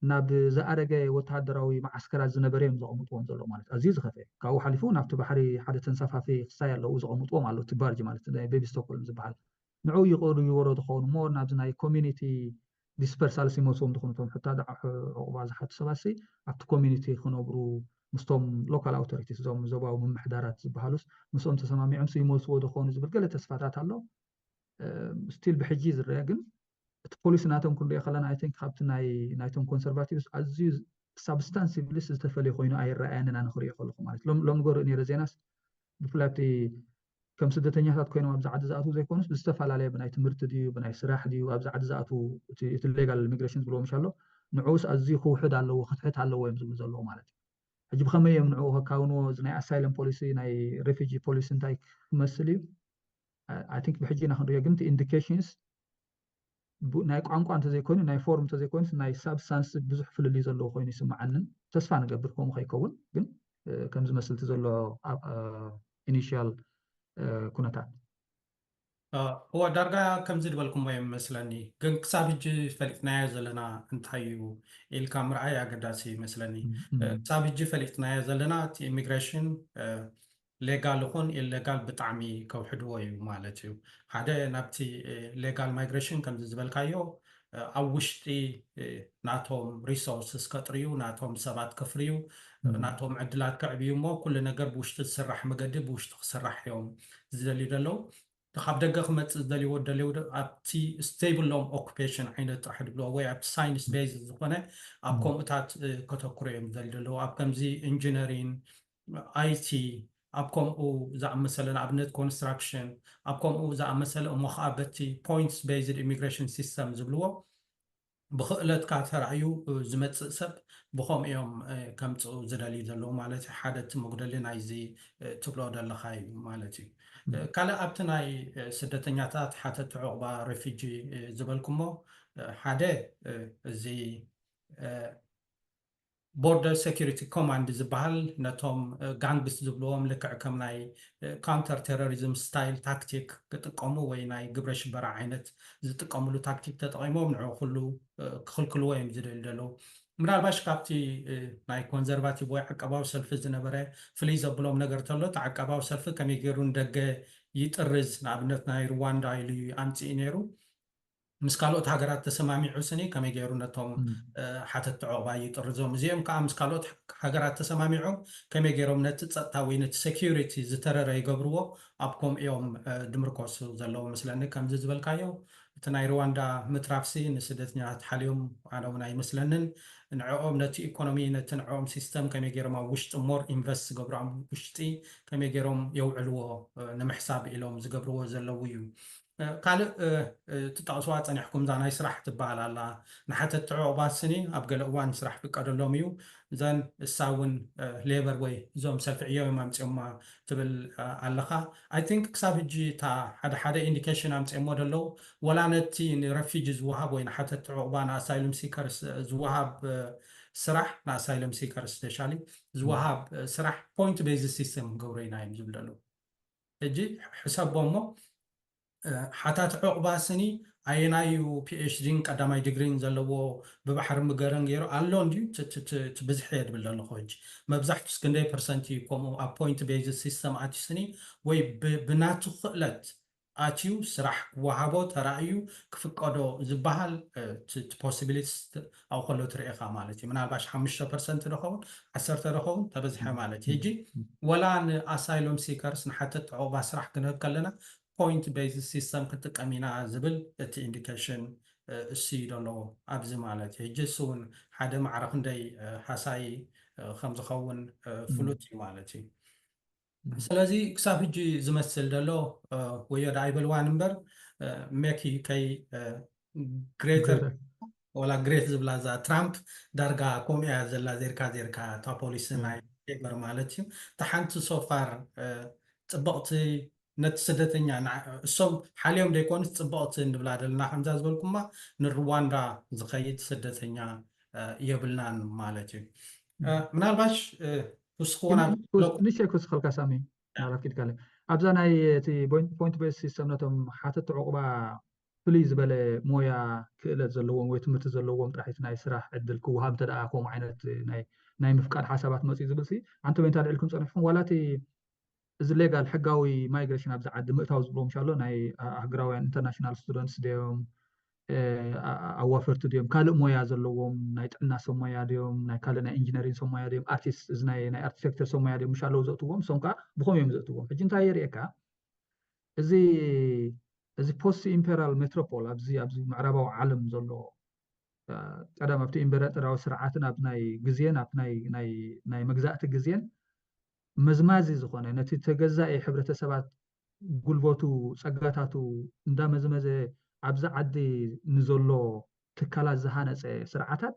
ናብ ዝኣረገ ወተሃደራዊ መዓስከራት ዝነበረ እዮም ዘቐምጥዎም ዘሎ ማለት ኣዝዩ ዝኸፍአ ካብኡ ሓሊፉ ናብቲ ባሕሪ ሓደ ተንሳፋፊ ክሳይ ኣለዉ ዘቐምጥዎም ኣሎ እቲ ባርጅ ማለት ናይ ቤቢ ስቶክሆልም ዝበሃል ንዕኡ ይቕይርዎ ዶ ዝኾኑ ሞር ናብዚ ናይ ኮሚኒቲ ዲስፐርሳልስ ይመልስዎም ዝኾኑ እቶም ሕታ ዕቑባ ዝሓቱ ሰባት ኣብቲ ኮሚኒቲ ክነብሩ ምስቶም ሎካል ኣውቶሪቲስ እዞም ዞባዊ ምምሕዳራት ዝበሃሉስ ምስኦም ተሰማሚዖም ይመልስዎ ዶ ክኾኑ ዝብል ገለ ተስፋታት ኣሎ ስቲል ብሕጂ ዝረአ ግን እቲ ፖሊሲ ናቶም ክንሪኦ ከለና ኣይ ቲንክ ካብቲ ናይ ናይቶም ኮንሰርቫቲቭስ ኣዝዩ ሳብስታንሲቭሊ ዝተፈለየ ኮይኑ ኣይረኣየንን ኣነ ክሪኦ ከለኹ ማለት ሎም ሎም ገርእ ነይረ ዜናስ ብፍላይ ኣብቲ ከም ስደተኛታት ኮይኖም ኣብዚ ዓዲ ዝኣትዉ ዘይኮኑስ ብዝተፈላለየ ብናይ ትምህርቲ ድዩ ብናይ ስራሕ ድዩ ኣብዚ ዓዲ ዝኣትዉ እቲ ሌጋል ኢሚግሬሽን ዝብልዎ ምሽ ኣሎ ንዕኡስ ኣዝዩ ክውሕድ ኣለዎ ክትሕት ኣለዎ እዮም ዝብሉ ዘለዉ ማለት እዩ ሕጂ ብኸመይ እዮም ንዕኡ ከካውንዎ እዚ ናይ ኣሳይለም ፖሊሲ ናይ ሬፊጂ ፖሊሲ እንታይ ክመስል እዩ ኣይ ቲንክ ብሕጂ ኢና ክንሪኦ ግን ኢንዲኬሽንስ ናይ ቋንቋ እንተዘይኮይኑ ናይ ፎርም እንተዘይኮይኑ ናይ ሳብስታንስ ብዙሕ ፍልልይ ዘለዎ ኮይኑ ይስምዓንን ተስፋ ንገብር ከምኡ ከይከውን ግን ከም ዝመስልቲ ዘሎ ኢኒሽያል ኩነታት እወ ዳርጋ ከምዚ ዝበልኩሞ እዮም መስለኒ ግን ክሳብ ሕጂ ፈሊጥናዮ ዘለና እንታይ እዩ ኢልካ ምርኣይ ኣገዳሲ ይመስለኒ ክሳብ ሕጂ ፈሊጥናዮ ዘለና እቲ ኢሚግሬሽን ሌጋል ይኹን ኢሌጋል ብጣዕሚ ከውሕድዎ እዩ ማለት እዩ ሓደ ናብቲ ሌጋል ማይግሬሽን ከምዚ ዝበልካዮ ኣብ ውሽጢ ናቶም ሪሶርስስ ከጥርዩ ናቶም ሰባት ከፍርዩ ናቶም ዕድላት ከዕብዩ እሞ ኩሉ ነገር ብውሽጢ ዝስራሕ መገዲ ብውሽጢ ክስራሕ እዮም ዝደልዩ ዘለዉ ካብ ደገ ክመፅእ ዝደልይዎ ደልዩ ኣብቲ ስቴብሎም ኦኩፔሽን ዓይነት ጥራሕ ድብልዎ ወይ ኣብቲ ሳይንስ ቤዝ ዝኾነ ኣብ ከምኡታት ከተኩሩ እዮም ዝደልዩ ዘለዉ ኣብ ከምዚ ኢንጂነሪን ኣይቲ ኣብ ከምኡ ዝኣመሰለ ንኣብነት ኮንስትራክሽን ኣብ ከምኡ ዝኣመሰለ እሞ ከዓ በቲ ፖይንትስ ቤዝድ ኢሚግሬሽን ሲስተም ዝብልዎ ብክእለትካ ተራእዩ ዝመፅእ ሰብ ብከምኡ እዮም ከምፅኡ ዝደልዩ ዘለዉ ማለት ሓደ እቲ መጉደሊ ናይዚ ትብሎ ዘለካ እዩ ማለት እዩ ካልእ ኣብቲ ናይ ስደተኛታት ሓተቲ ዕቑባ ሬፊጂ ዝበልኩሞ ሓደ እዚ ቦርደር ሴኪሪቲ ኮማንድ ዝበሃል ነቶም ጋንግስ ዝብልዎም ልክዕ ከም ናይ ካውንተር ቴሮሪዝም ስታይል ታክቲክ ክጥቀሙ ወይ ናይ ግብረ ሽበራ ዓይነት ዝጥቀምሉ ታክቲክ ተጠቂሞም ንዑ ኩሉ ክኽልክልዎ እዮም ዝደልዩ ዘለዉ ምናልባሽ ካብቲ ናይ ኮንዘርቫቲቭ ወይ ዓቀባዊ ሰልፊ ዝነበረ ፍልይ ዘብሎም ነገር ተሎ እቲ ዓቀባዊ ሰልፊ ከመይ ገይሩ ንደገ ይጥርዝ ንኣብነት ናይ ሩዋንዳ ኢሉ ኣምፅኡ ነይሩ ምስ ካልኦት ሃገራት ተሰማሚዑ ስኒ ከመይ ገይሩ ነቶም ሓተቲ ዕቑባ ይጥርዞም እዚኦም ከዓ ምስ ካልኦት ሃገራት ተሰማሚዖም ከመይ ገይሮም ነቲ ፀጥታ ወይ ነቲ ሴኪሪቲ ዝተረረ ይገብርዎ ኣብ ከምኡ እዮም ድምርኮሱ ዘለዉ መስለኒ ከምዚ ዝበልካዮ እቲ ናይ ሩዋንዳ ምትራፍሲ ንስደተኛታት ሓልዮም ኣነ እውን ኣይመስለንን። ንዕኦም ነቲ ኢኮኖሚ ነቲ ንዕኦም ሲስተም ከመይ ገይሮም ኣብ ውሽጢ more invest ዝገብሩ ኣብ ውሽጢ ከመይ ገይሮም የውዕልዎ ንምሕሳብ ኢሎም ዝገብርዎ ዘለዉ እዩ። ካልእ ትጠቕስዋ ጸኒሕኩም እዛ ናይ ስራሕ ትበሃል ኣላ። ንሓተትቲ ዕቑባት ስኒ ኣብ ገለ እዋን ስራሕ ክፍቀደሎም እዩ። እዘን እሳ እውን ሌበር ወይ እዞም ሰልፊ ዕዮ እዮም ኣምፅኦማ ትብል ኣለኻ። I think ክሳብ ሕጂ እታ ሓደ ሓደ ኢንዲኬሽን ኣምፅኦሞ ደለዉ ወላ ነቲ ንረፊጂ ዝወሃብ ወይ ንሓተትቲ ዕቑባ ንኣሳይሉም ሲከርስ ዝወሃብ ስራሕ ንኣሳይሉም ሲከርስ ስፔሻሊ ዝወሃብ ስራሕ point based system ገብሮ ኢና እዮም ዝብሉ ኣለዉ። ሕጂ ሕሰቦ እሞ ሓታቲ ዕቑባ ስኒ ኣየናዩ ፒኤችዲን ቀዳማይ ዲግሪን ዘለዎ ብባሕሪ ምገረን ገይሩ ኣሎ እንድዩ እቲ ብዝሒ እየ ድብል ዘለኹ። ሕጂ መብዛሕቱ እስክንደይ ፐርሰንት እዩ ከምኡ ኣብ point based system ኣትዩ ስኒ ወይ ብናቱ ክእለት ኣትዩ ስራሕ ክወሃቦ ተራእዩ ክፍቀዶ ዝበሃል ፖሲቢሊቲ ኣብኡ ከሎ ትርኢ ኢኻ ማለት እዩ። ምናልባሽ ሓሙሽተ ፐርሰንት ዶ ኸውን ዓሰርተ ዶ ኸውን ተበዝሐ ማለት እዩ። ሕጂ ወላ ንኣሳይሎም ሲከርስ ንሓተት ዕቑባ ስራሕ ክንህብ ከለና point based system ክጥቀም ኢና ዝብል እቲ ኢንዲኬሽን እሱ እዩ ዘሎ ኣብዚ ማለት እዩ። ሕጂ እሱ እውን ሓደ ማዕረ ክንደይ ሃሳይ ከም ዝኸውን ፍሉጥ እዩ ማለት እዩ። ስለዚ ክሳብ ሕጂ ዝመስል ዘሎ ወዮ ዳ ኣይበልዋን እምበር ሜክ ዩከይ ግሬተር ወላ ግሬት ዝብላ እዛ ትራምፕ ዳርጋ ከምኡ እያ ዘላ። ዜርካ ዜርካ እታ ፖሊሲ ናይ ሌበር ማለት እዩ። እታ ሓንቲ ሶፋር ፅብቕቲ ነቲ ስደተኛ እሶም ሓልዮም ዘይኮኑስ ፅብቕቲ እንብላ ዘለና ከምዛ ዝበልኩማ ንሩዋንዳ ዝኸይድ ስደተኛ የብልናን ማለት እዩ። ምናልባሽ ንሸይ ክውስኸልካ ሳሚ ናላት ኪድካለ ኣብዛ ናይ እቲ point based system ነቶም ሓተቲ ዕቑባ ፍልይ ዝበለ ሞያ ክእለት ዘለዎም ወይ ትምህርቲ ዘለዎም ጥራሕ እቲ ናይ ስራሕ ዕድል ክወሃብ እንተ ከምኡ ዓይነት ናይ ምፍቃድ ሓሳባት መፅኡ ዝብል ሲ ኣንተ ወይንታ ልዕልኩም ፀኒሕኩም ዋላ እቲ እዚ ሌጋል ሕጋዊ ማይግሬሽን ኣብዚ ዓዲ ምእታው ዝብሎም ሻሎ ናይ ኣህግራውያን ኢንተርናሽናል ስቱደንትስ ድዮም ኣዋፈርቲ ድዮም ካልእ ሞያ ዘለዎም ናይ ጥዕና ሰብ ሞያ ድዮም ናይ ካልእ ናይ ኢንጂነሪን ሰብ ሞያ ድዮም ኣርቲስት እዚ ናይ ኣርኪቴክቸር ሰብ ሞያ ድዮም ምሻለው ዘእትዎም እሶም ከዓ ብኸም እዮም ዘእትዎም ሕጂ እንታይ የርእየካ እዚ እዚ ፖስት ኢምፔሪያል ሜትሮፖል ኣብዚ ኣብዚ ምዕራባዊ ዓለም ዘሎ ቀደም ኣብቲ ኢምፔራጠራዊ ስርዓትን ኣብ ናይ ግዜን ኣብ ናይ መግዛእቲ ግዜን መዝማዚ ዝኾነ ነቲ ተገዛኢ ሕብረተሰባት ጉልበቱ ፀጋታቱ እንዳመዝመዘ ኣብዚ ዓዲ ንዘሎ ትካላት ዝሃነፀ ስርዓታት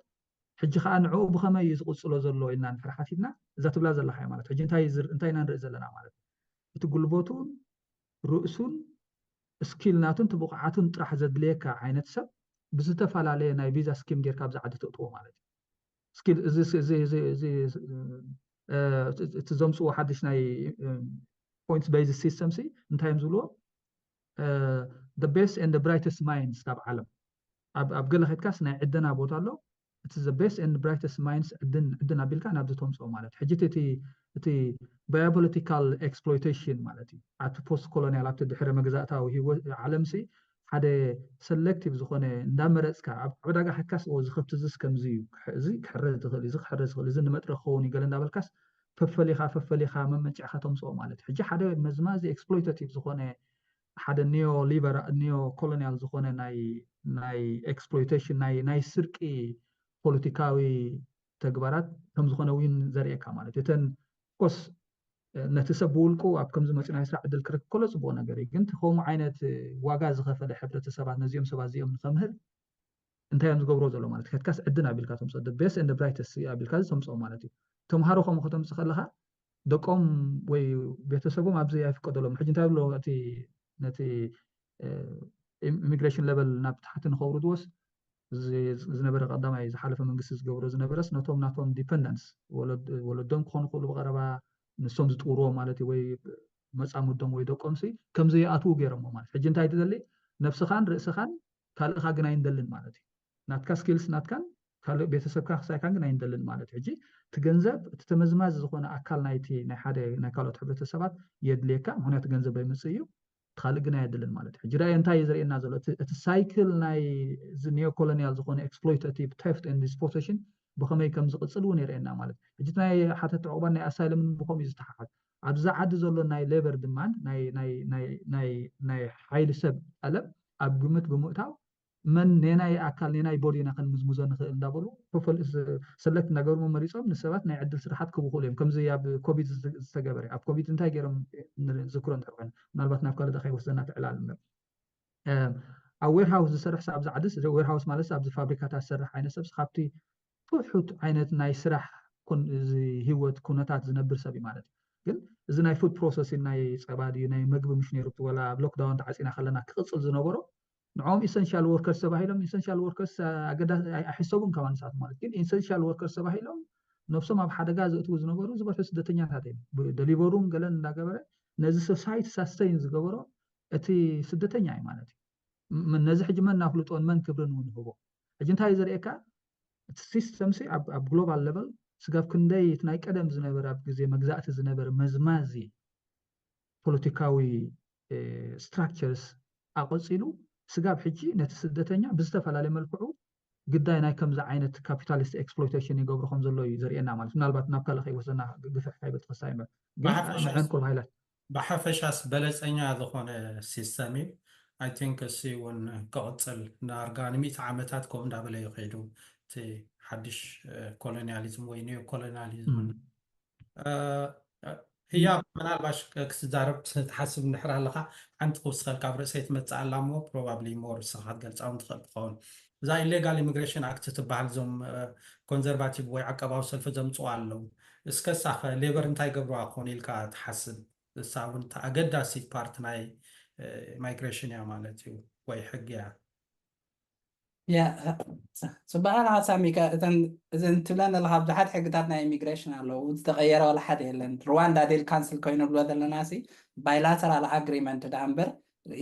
ሕጂ ከዓ ንዕኡ ብኸመይ እዩ ዝቕፅሎ ዘሎ ኢልና እንድሕር ሓቲትና እዛ ትብላ ዘለካ ማለት ሕጂ እንታይ ኢና ንርኢ ዘለና ማለት እቲ ጉልበቱን ርእሱን ስኪል ናቱን ብቕዓቱን ጥራሕ ዘድልየካ ዓይነት ሰብ ብዝተፈላለየ ናይ ቪዛ ስኪም ጌርካ ኣብዚ ዓዲ ተእትዎ ማለት እዩ ስኪል እዚ ዘምፅዎ ሓድሽ ናይ point based system ሲ እንታይ እዮም ዝብልዎ best and brightest minds ካብ ዓለም ኣብ ገለ ከድካስ ናይ ዕደና ቦታ ኣሎ እቲ best and brightest minds ዕድን ዕድን ኣቢልካ ናብዚ ተምፅኦ ማለት ሕጂ እቲ biological exploitation ማለት እዩ ኣብቲ post colonial ኣብቲ ድሕሪ መግዛእታዊ ህይወት ዓለም ሲ ሓደ ሰለክቲቭ ዝኾነ እንዳመረፅካ ኣብ ዕዳጋ ከድካስ እዚ ከብቲ ዝስ ከምዚ እዩ እዚ ክሕረዝ ዝኽእል እዚ ክሕረዝ ዝኽእል እዚ ንመጥረ ክኸውን እዩ ገለ እንዳበልካስ ፈፈሊኻ ፈፈሊኻ መመንጭዕካ ተምፅኦ ማለት ሕጂ ሓደ መዝማዚ ኤክስፕሎይታቲቭ ዝኾነ ሓደ ኒዮ ሊበራ ኒዮ ኮሎኒያል ዝኾነ ናይ ናይ ኤክስፕሎይቴሽን ናይ ናይ ስርቂ ፖለቲካዊ ተግባራት ከም ዝኾነ እውን ዘርእየካ ማለት እተን ኮስ ነቲ ሰብ ብውልቁ ኣብ ከምዚ መፂኡ ናይ ስራሕ ዕድል ክረክብ ከሎ ፅቡቅ ነገር እዩ ግን ከምኡ ዓይነት ዋጋ ዝኸፈለ ሕብረተሰባት ነዚኦም ሰባት እዚኦም ንከምህር እንታይ እዮም ዝገብሮ ዘሎ ማለት ከትካስ ዕድን ኣቢልካ ተምፅኦ best and brightest ኣቢልካ ተምፅኦ ማለት እዩ ተምሃሮ ከምኡ ከተምፅእ ከለካ ደቆም ወይ ቤተሰቦም ኣብዚ ኣይፍቀደሎም ሕጂ እንታይ ብሎ እቲ ነቲ ኢሚግሬሽን ለበል ናብ ታሕቲ ንኸውርድዎስ ዝነበረ ቀዳማይ ዝሓለፈ መንግስቲ ዝገብሮ ዝነበረስ ነቶም ናቶም ዲፐንደንስ ወለዶም ክኾኑ ክእሉ ብቀረባ ንሶም ዝጥውርዎ ማለት እዩ ወይ መፃምዶም ወይ ደቆምሲ ከም ዘይኣትዉ ገይሮሞ ማለት ሕጂ እንታይ ትደሊ ነብስኻን ርእስኻን ካልእኻ ግን ኣይንደልን ማለት እዩ ናትካ ስኪልስ ናትካን ካልእ ቤተሰብካ ክሳይካን ግን ኣይንደልን ማለት እዩ ሕጂ እቲ ገንዘብ እቲ ተመዝማዚ ዝኾነ ኣካል ናይቲ ናይ ሓደ ናይ ካልኦት ሕብረተሰባት የድልየካ ምክንያቱ ገንዘብ ኣይምፅእ እዩ ካልእ ግን ኣየድልን ማለት እዩ ሕጂ ራእየ እንታይ እዩ ዘርእየና ዘሎ እቲ ሳይክል ናይ እዚ ኒዮ ኮሎኒያል ዝኾነ ኤክስፕሎይታቲቭ ቴፍት ን ዲስፖሴሽን ብኸመይ ከም ዝቕፅል እውን የርእየና ማለት እዩ ሕጂ ናይ ሓተት ዕቑባን ናይ ኣሳይለምን ብኸምኡ እዩ ዝተሓሓዝ ኣብዚ ዓዲ ዘሎ ናይ ሌበር ድማ ናይ ሓይሊ ሰብ ጠለብ ኣብ ግምት ብምእታው መን ኔናይ ኣካል ኔናይ ቦዲ ኢና ክንምዝምዞ ንኽእል እንዳበሉ ፕሮፈል ሰለክት እናገበሩ መመሪፆም ንሰባት ናይ ዕድል ስራሓት ክብኽሉ እዮም። ከምዚ ኣብ ኮቪድ ዝተገበረ ኣብ ኮቪድ እንታይ ገይሮም ዝክሮ እንተ ኮይና ምናልባት ናብ ካልእ ከይወስደና ትዕላል እምበር ኣብ ዌርሃውስ ዝሰርሕ ሰብ ኣብዚ ዓድስ ዌርሃውስ ማለት ኣብዚ ፋብሪካታት ዝሰርሕ ዓይነት ሰብ ካብቲ ትሑት ዓይነት ናይ ስራሕ ህይወት ኩነታት ዝነብር ሰብ እዩ ማለት እዩ። ግን እዚ ናይ ፉድ ፕሮሰሲን ናይ ፀባ ድዩ ናይ መግቢ ምሽ ነይሩ ወላ ኣብ ሎክዳውን ተዓፂና ከለና ክቕፅል ዝነበሮ ንዕኦም ኢሰንሻል ወርከርስ ተባሂሎም ኢሰንሻል ወርከርስ ኣገዳ ኣይሕሰቡን ካብ ንሳት ማለት ግን ኢሰንሻል ወርከርስ ተባሂሎም ነብሶም ኣብ ሓደጋ ዘእትዉ ዝነበሩ ዝበርሑ ስደተኛታት እዮም። ደሊቨሩን ገለን እንዳገበረ ነዚ ሶሳይቲ ሳስተይን ዝገበሮ እቲ ስደተኛ እዩ ማለት እዩ። ነዚ ሕጂ መን ናፍልጦን መን ክብርን እውን ንህቦ። ሕጂ እንታይ ዘርእየካ እቲ ሲስተም ሲ ኣብ ግሎባል ሌቨል ስጋብ ክንደይ እቲ ናይ ቀደም ዝነበረ ኣብ ግዜ መግዛእቲ ዝነበረ መዝማዚ ፖለቲካዊ ስትራክቸርስ ኣቆፂሉ ስጋብ ሕጂ ነቲ ስደተኛ ብዝተፈላለየ መልክዑ ግዳይ ናይ ከምዚ ዓይነት ካፒታሊስት ኤክስፕሎይቴሽን ይገብሩ ከም ዘሎ እዩ ዘርእየና ማለት ምናልባት ናብ ካልእ ከይወሰና ግፍሕ ካይበል ትኸሳ ይምበር ግን ንዕን ኩል ሃይላት ብሓፈሻስ በለፀኛ ዝኾነ ሲስተም እዩ። ኣይ ቲንክ እሱ እውን ክቕፅል ዳርጋ ንምእቲ ዓመታት ከምኡ እንዳበለ እዩ ከይዱ እቲ ሓድሽ ኮሎኒያሊዝም ወይ ኒዮ ኮሎኒያሊዝም። ህያ ምናልባሽ ክትዛረብ ትሓስብ እንድሕር ኣለኻ ሓንቲ ክውስኸልካ ኣብ ርእሰይ ትመፅእ ኣላ እሞ ፕሮባብሊ ሞር ንስኻ ክትገልፃ እውን ትኽእል ትኸውን። እዛ ኢሌጋል ኢሚግሬሽን ኣክት ትበሃል እዞም ኮንዘርቫቲቭ ወይ ዓቀባዊ ሰልፊ ዘምፅኡ ኣለዉ። እስከ ንሳኸ ሌበር እንታይ ገብርዋ ክኾኑ ኢልካ ትሓስብ? እሳ እውን ኣገዳሲት ፓርት ናይ ማይግሬሽን እያ ማለት እዩ ወይ ሕጊ እያ። ያ ጽቡቅ ኣለኻ ሳሚ። እተን እዘን ትብለን ዘለኻ ብዙሓት ሕግታት ናይ ኢሚግሬሽን ኣለዉ። ዝተቀየረ ዋላ ሓደ የለን። ሩዋንዳ ዴል ካንስል ኮይኑ ብሎ ዘለና ሲ ባይላተራል ኣግሪመንት ደኣ እምበር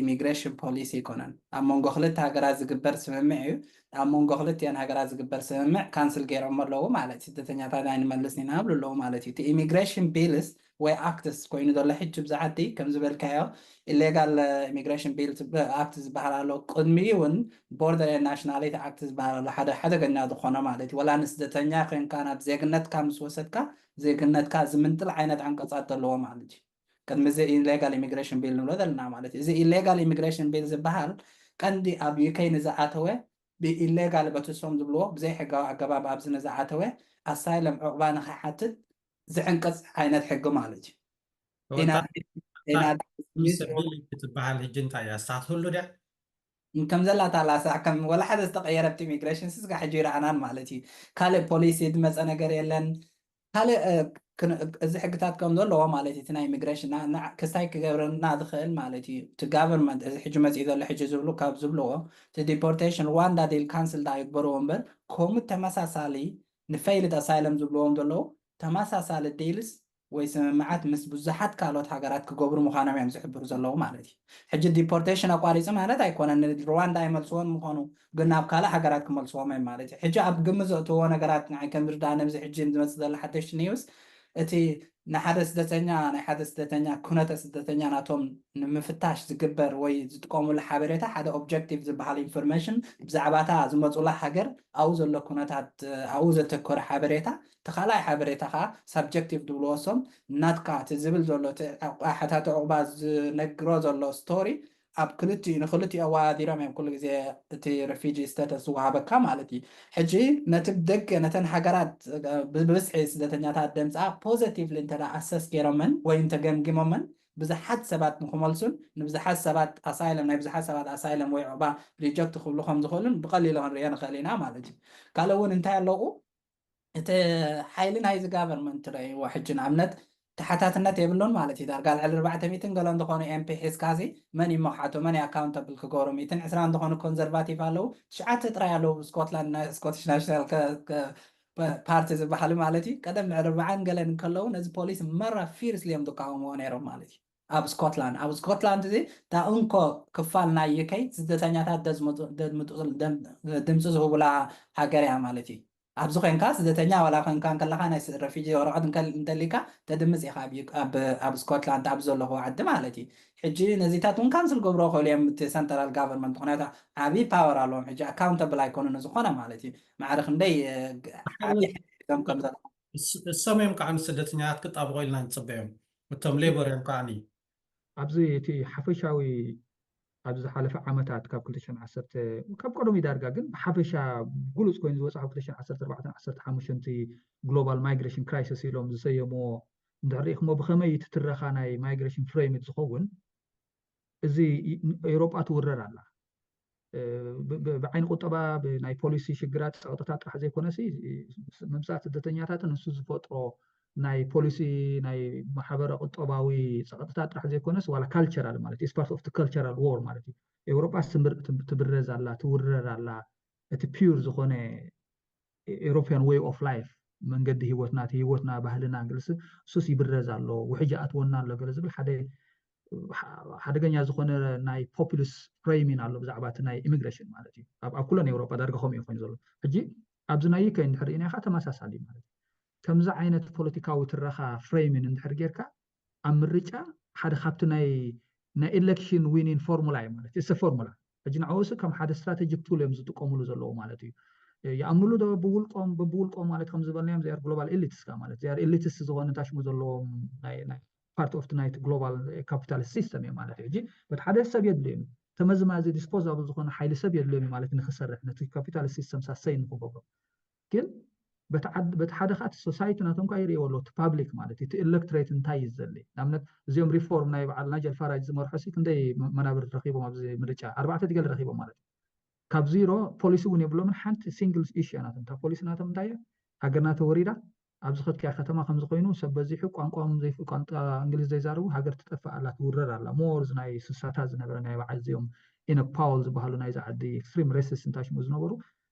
ኢሚግሬሽን ፖሊሲ ኣይኮነን። ኣብ መንጎ ክልተ ሃገራት ዝግበር ስምምዕ እዩ። ኣብ መንጎ ክልቲአን ሃገራት ዝግበር ስምምዕ ካንስል ገይሮሞ ኣለዉ ማለት እዩ። ስደተኛታት ኣይንመልስን ኢና ይብሉ ኣለዉ ማለት እዩ። እቲ ኢሚግሬሽን ቢልስ ወይ ኣክትስ ኮይኑ ዘሎ ሕጂ ብዙሓት ከም ዝበልካዮ ኢሌጋል ኢሚግሬሽን ቢል ኣክት ዝበሃል ኣሎ። ቅድሚኡ እውን ቦርደር ኤንድ ናሽናሊቲ ኣክት ዝበሃል ኣሎ። ሓደ ሓደገኛ ዝኾነ ማለት እዩ። ወላ ንስደተኛ ኮይንካ ናብ ዜግነትካ ምስ ወሰድካ ዜግነትካ ዝምንጥል ዓይነት ዓንቀፃት ዘለዎ ማለት እዩ። ቅድሚ እዚ ኢሌጋል ኢሚግሬሽን ቢል ንብሎ ዘለና ማለት እዩ። እዚ ኢሌጋል ኢሚግሬሽን ቢል ዝበሃል ቀንዲ ኣብ ዩኬ ንዝኣተወ ብኢሌጋል በትሶም ዝብልዎ ብዘይ ሕጋዊ ኣገባብ ኣብዚ ንዝኣተወ ኣሳይለም ዕቑባ ንኸይሓትት ዝዕንቅፅ ዓይነት ሕጊ ማለት እዩ። ኢና ኢና ትበሃል ሕጂ እንታይ እያ ስታትህሉ ድያ? ከም ዘላ ታላሳ ከም ወላ ሓደ ዝተቀየረ ኣብቲ ኢሚግሬሽን ስጋ ሕጂ ይረኣናን ማለት እዩ። ካልእ ፖሊሲ ዝመፀ ነገር የለን። ካልእ እዚ ሕግታት ከም ዘለዎ ማለት እዩ። እቲ ናይ ኢሚግሬሽን ክስታይ ክገብረና ዝኽእል ማለት እዩ። እቲ ጋቨርንመንት እዚ ሕጂ መፅኡ ዘሎ ሕጂ ዝብሉ ካብ ዝብልዎ እቲ ዲፖርቴሽን ሩዋንዳ ዲል ካንስል ዳ ይግበርዎ እምበር ከምኡ ተመሳሳሊ ንፈይልድ ኣሳይለም ዝብልዎም ዘለዉ ተመሳሳሊ ዲልስ ወይ ስምምዓት ምስ ብዙሓት ካልኦት ሃገራት ክገብሩ ምዃኖም እዮም ዝሕብሩ ዘለዉ ማለት እዩ። ሕጂ ዲፖርቴሽን ኣቋሪፁ ማለት ኣይኮነን ንሩዋንዳ ኣይመልስዎን ምኾኑ ግን ናብ ካልእ ሃገራት ክመልስዎም እዮም ማለት እዩ። ሕጂ ኣብ ግምት ዘእትዎ ነገራት ንዓይ ከም ዝርዳእኒ ኣብዚ ሕጂ ዝመፅእ ዘሎ ሓደሽቲ ኒውስ እቲ ንሓደ ስደተኛ ናይ ሓደ ስደተኛ ኩነተ ስደተኛ ናቶም ንምፍታሽ ዝግበር ወይ ዝጥቀሙሉ ሓበሬታ ሓደ ኦብጀክቲቭ ዝበሃል ኢንፎርሜሽን ብዛዕባታ ዝመፁላ ሃገር ኣብኡ ዘሎ ኩነታት ኣብኡ ዘተኮረ ሓበሬታ እቲ ካልኣይ ሓበሬታ ከዓ ሳብጀክቲቭ ዝብልዎ እሶም ናትካ እቲ ዝብል ዘሎ እቲ ሓታቲ ዕቑባ ዝነግሮ ዘሎ ስቶሪ ኣብ ክልቲኡ ንክልቲኡ ኣወዳዲሮም እዮም ኩሉ ግዜ እቲ ሬፊጂ ስተተስ ዝወሃበካ ማለት እዩ። ሕጂ ነቲ ደገ ነተን ሃገራት ብብዝሒ ስደተኛታት ደምፅኣ ፖዘቲቭሊ እንተ ኣሰስ ገይሮመን ወይ እንተገምጊሞመን ብዙሓት ሰባት ንክመልሱን ንብዙሓት ሰባት ኣሳይለም ናይ ብዙሓት ሰባት ኣሳይለም ወይ ዕቑባ ሪጀክት ክብሉ ከም ዝኽእሉን ብቀሊሉ ክንሪኦ ንኽእል ኢና ማለት እዩ። ካልእ እውን እንታይ ኣለዉ እቲ ሓይሊ ናይዚ ጋቨርንመንት ረእይዎ ሕጂ ንኣብነት ተሓታትነት የብሉን ማለት እዩ። ዳርጋ ልዕሊ ኣርባዕተ ሚእትን ገለ ዝኾኑ ኤምፒ ሒዝካ ሲ መን እዩ መኽሓቶ መን እዩ ኣካውንተብል ክገብሩ ሚእትን ዕስራን ዝኾኑ ኮንዘርቫቲቭ ኣለዉ ትሽዓተ ጥራይ ኣለዉ ስኮትላንድ ስኮቲሽ ናሽናል ፓርቲ ዝበሃሉ ማለት እዩ። ቀደም ልዕሊ ኣርባዓን ገለን እንከለዉ ነዚ ፖሊሲ መራ ፊርስሊ እዮም ዝቃወምዎ ነይሮም ማለት እዩ። ኣብ ስኮትላንድ ኣብ ስኮትላንድ እዚ እታ እንኮ ክፋል ናይ ዩከይ ስደተኛታት ድምፂ ዝህቡላ ሃገር እያ ማለት እዩ። ኣብዚ ኮይንካ ስደተኛ ዋላ ኮይንካ እንከለካ ናይ ረፊጂ ወረቀት እንተሊካ ተድምፅ ኢካ ኣብ ስኮትላንድ ኣብ ዘለኹ ዓዲ ማለት እዩ። ሕጂ ነዚታት እውን ካንስል ገብሮ ክእሉ እዮም እቲ ሰንትራል ጋቨርንመንት ምክንያቱ ዓብዪ ፓወር ኣለዎም ሕጂ ኣካውንተብል ኣይኮኑን ዝኾነ ማለት እዩ። ማዕረ ክንደይ ዓብዪ ሕዞም ከም ዘለዉ እሶም እዮም ከዓ ንስደተኛታት ክጣብቆ ኢልና ንፅበዮም እቶም ሌበር እዮም ከዓ ኣብዚ እቲ ሓፈሻዊ ኣብዚ ዝሓለፈ ዓመታት ካብ ክልተ ሽሕን ዓሰርተ ካብ ቀደሙ ዳርጋ ግን ብሓፈሻ ግሉፅ ኮይኑ ዝወፅእ ካብ ክልተ ሽሕን ዓሰርተ ኣርባዕተን ዓሰርተ ሓሙሽተን ግሎባል ማይግሬሽን ክራይሲስ ኢሎም ዝሰየምዎ እንድሕር ሪኢኽሞ ብኸመይ እቲ ትረኻ ናይ ማይግሬሽን ፍሬም ዝኸውን እዚ ኤውሮጳ ትውረር ኣላ። ብዓይኒ ቁጠባ ብናይ ፖሊሲ ሽግራት ፀቕጥታት ጥራሕ ዘይኮነሲ ምምፃእ ስደተኛታትን ንሱ ዝፈጥሮ ናይ ፖሊሲ ናይ ማሕበረ ቁጠባዊ ፀቕጥታት ጥራሕ ዘይኮነስ ዋላ ካልቸራል ማለት ስፓርት ኦፍ ካልቸራል ዎር ማለት እዩ። ኤውሮጳ ትብረዝ ኣላ፣ ትውረር ኣላ። እቲ ፒውር ዝኾነ ኤውሮፒያን ዌይ ኦፍ ላይፍ መንገዲ ህይወትና፣ እቲ ህይወትና፣ ባህልና እንግልስ እሱስ ይብረዝ ኣሎ፣ ውሕጅ ኣትወና ኣሎ ገለ ዝብል ሓደ ሓደገኛ ዝኾነ ናይ ፖፑሊስ ፍሬሚን ኣሎ ብዛዕባ እቲ ናይ ኢሚግሬሽን ማለት እዩ። ኣብ ኩለን ኤውሮጳ ዳርጋ ከምኡ እዩ ኮይኑ ዘሎ። ሕጂ ኣብዚ ናይ ዩኬ እንድሕር ርኢና ከዓ ተመሳሳሊ ማለት እዩ። ከምዚ ዓይነት ፖለቲካዊ ትረኻ ፍሬሚን እንድሕር ጌርካ ኣብ ምርጫ ሓደ ካብቲ ናይ ናይ ኤሌክሽን ዊኒን ፎርሙላ እዩ ማለት እዩ። ፎርሙላ ሕጂ ንዕኡስ ከም ሓደ ስትራቴጂክ ቱል እዮም ዝጥቀሙሉ ዘለዉ ማለት እዩ። ይኣምኑሉ ዶ ብውልቆም ብውልቆም ማለት ከም ዝበልናዮም ዚኣር ግሎባል ኤሊትስ ካ ማለት ዚኣር ኤሊትስ ዝኾነ ታሽሙ ዘለዎም ናይ ፓርት ኦፍ ናይቲ ግሎባል ካፒታሊስት ሲስተም እዩ ማለት እዩ። ሕጂ በቲ ሓደ ሰብ የድልዮም ተመዝማዚ ዲስፖዛብል ዝኾነ ሓይሊ ሰብ የድልዮም ማለት ንክሰርሕ ነቲ ካፒታሊስት ሲስተም ሳሰይ ንክገብሮ ግን በቲ ሓደ ከዓ እቲ ሶሳይቲ ናቶም ከዓ ይርእዎ ኣሎ እቲ ፓብሊክ ማለት እቲ ኤሌክትሬት እንታይ እዩ ዘድሊ ንኣብነት እዚኦም ሪፎርም ናይ በዓል ናይጀል ፋራጅ ዝመርሖ ሲ ክንደይ መናብር ረኪቦም ኣብዚ ምርጫ ኣርባዕተ ትገል ረኪቦም ማለት እዩ ካብ ዚሮ ፖሊሲ እውን የብሎምን ሓንቲ ሲንግል ኢሹ ናቶም እታ ፖሊሲ ናቶም እንታይ ሃገርና ተወሪዳ ኣብዚ ከትኪያ ከተማ ከምዝኮይኑ ሰብ በዚሑ ቋንቋ ቋንቋ እንግሊዝ ዘይዛረቡ ሃገር ትጠፍእ ኣላ ትውረር ኣላ ሞርዝ ናይ ስሳታት ዝነበረ ናይ በዓል እዚኦም ኢነ ፓውል ዝበሃሉ ናይዚ ዓዲ ኤክስትሪም ሬሲስት እንታይ ሽሙ ዝነበሩ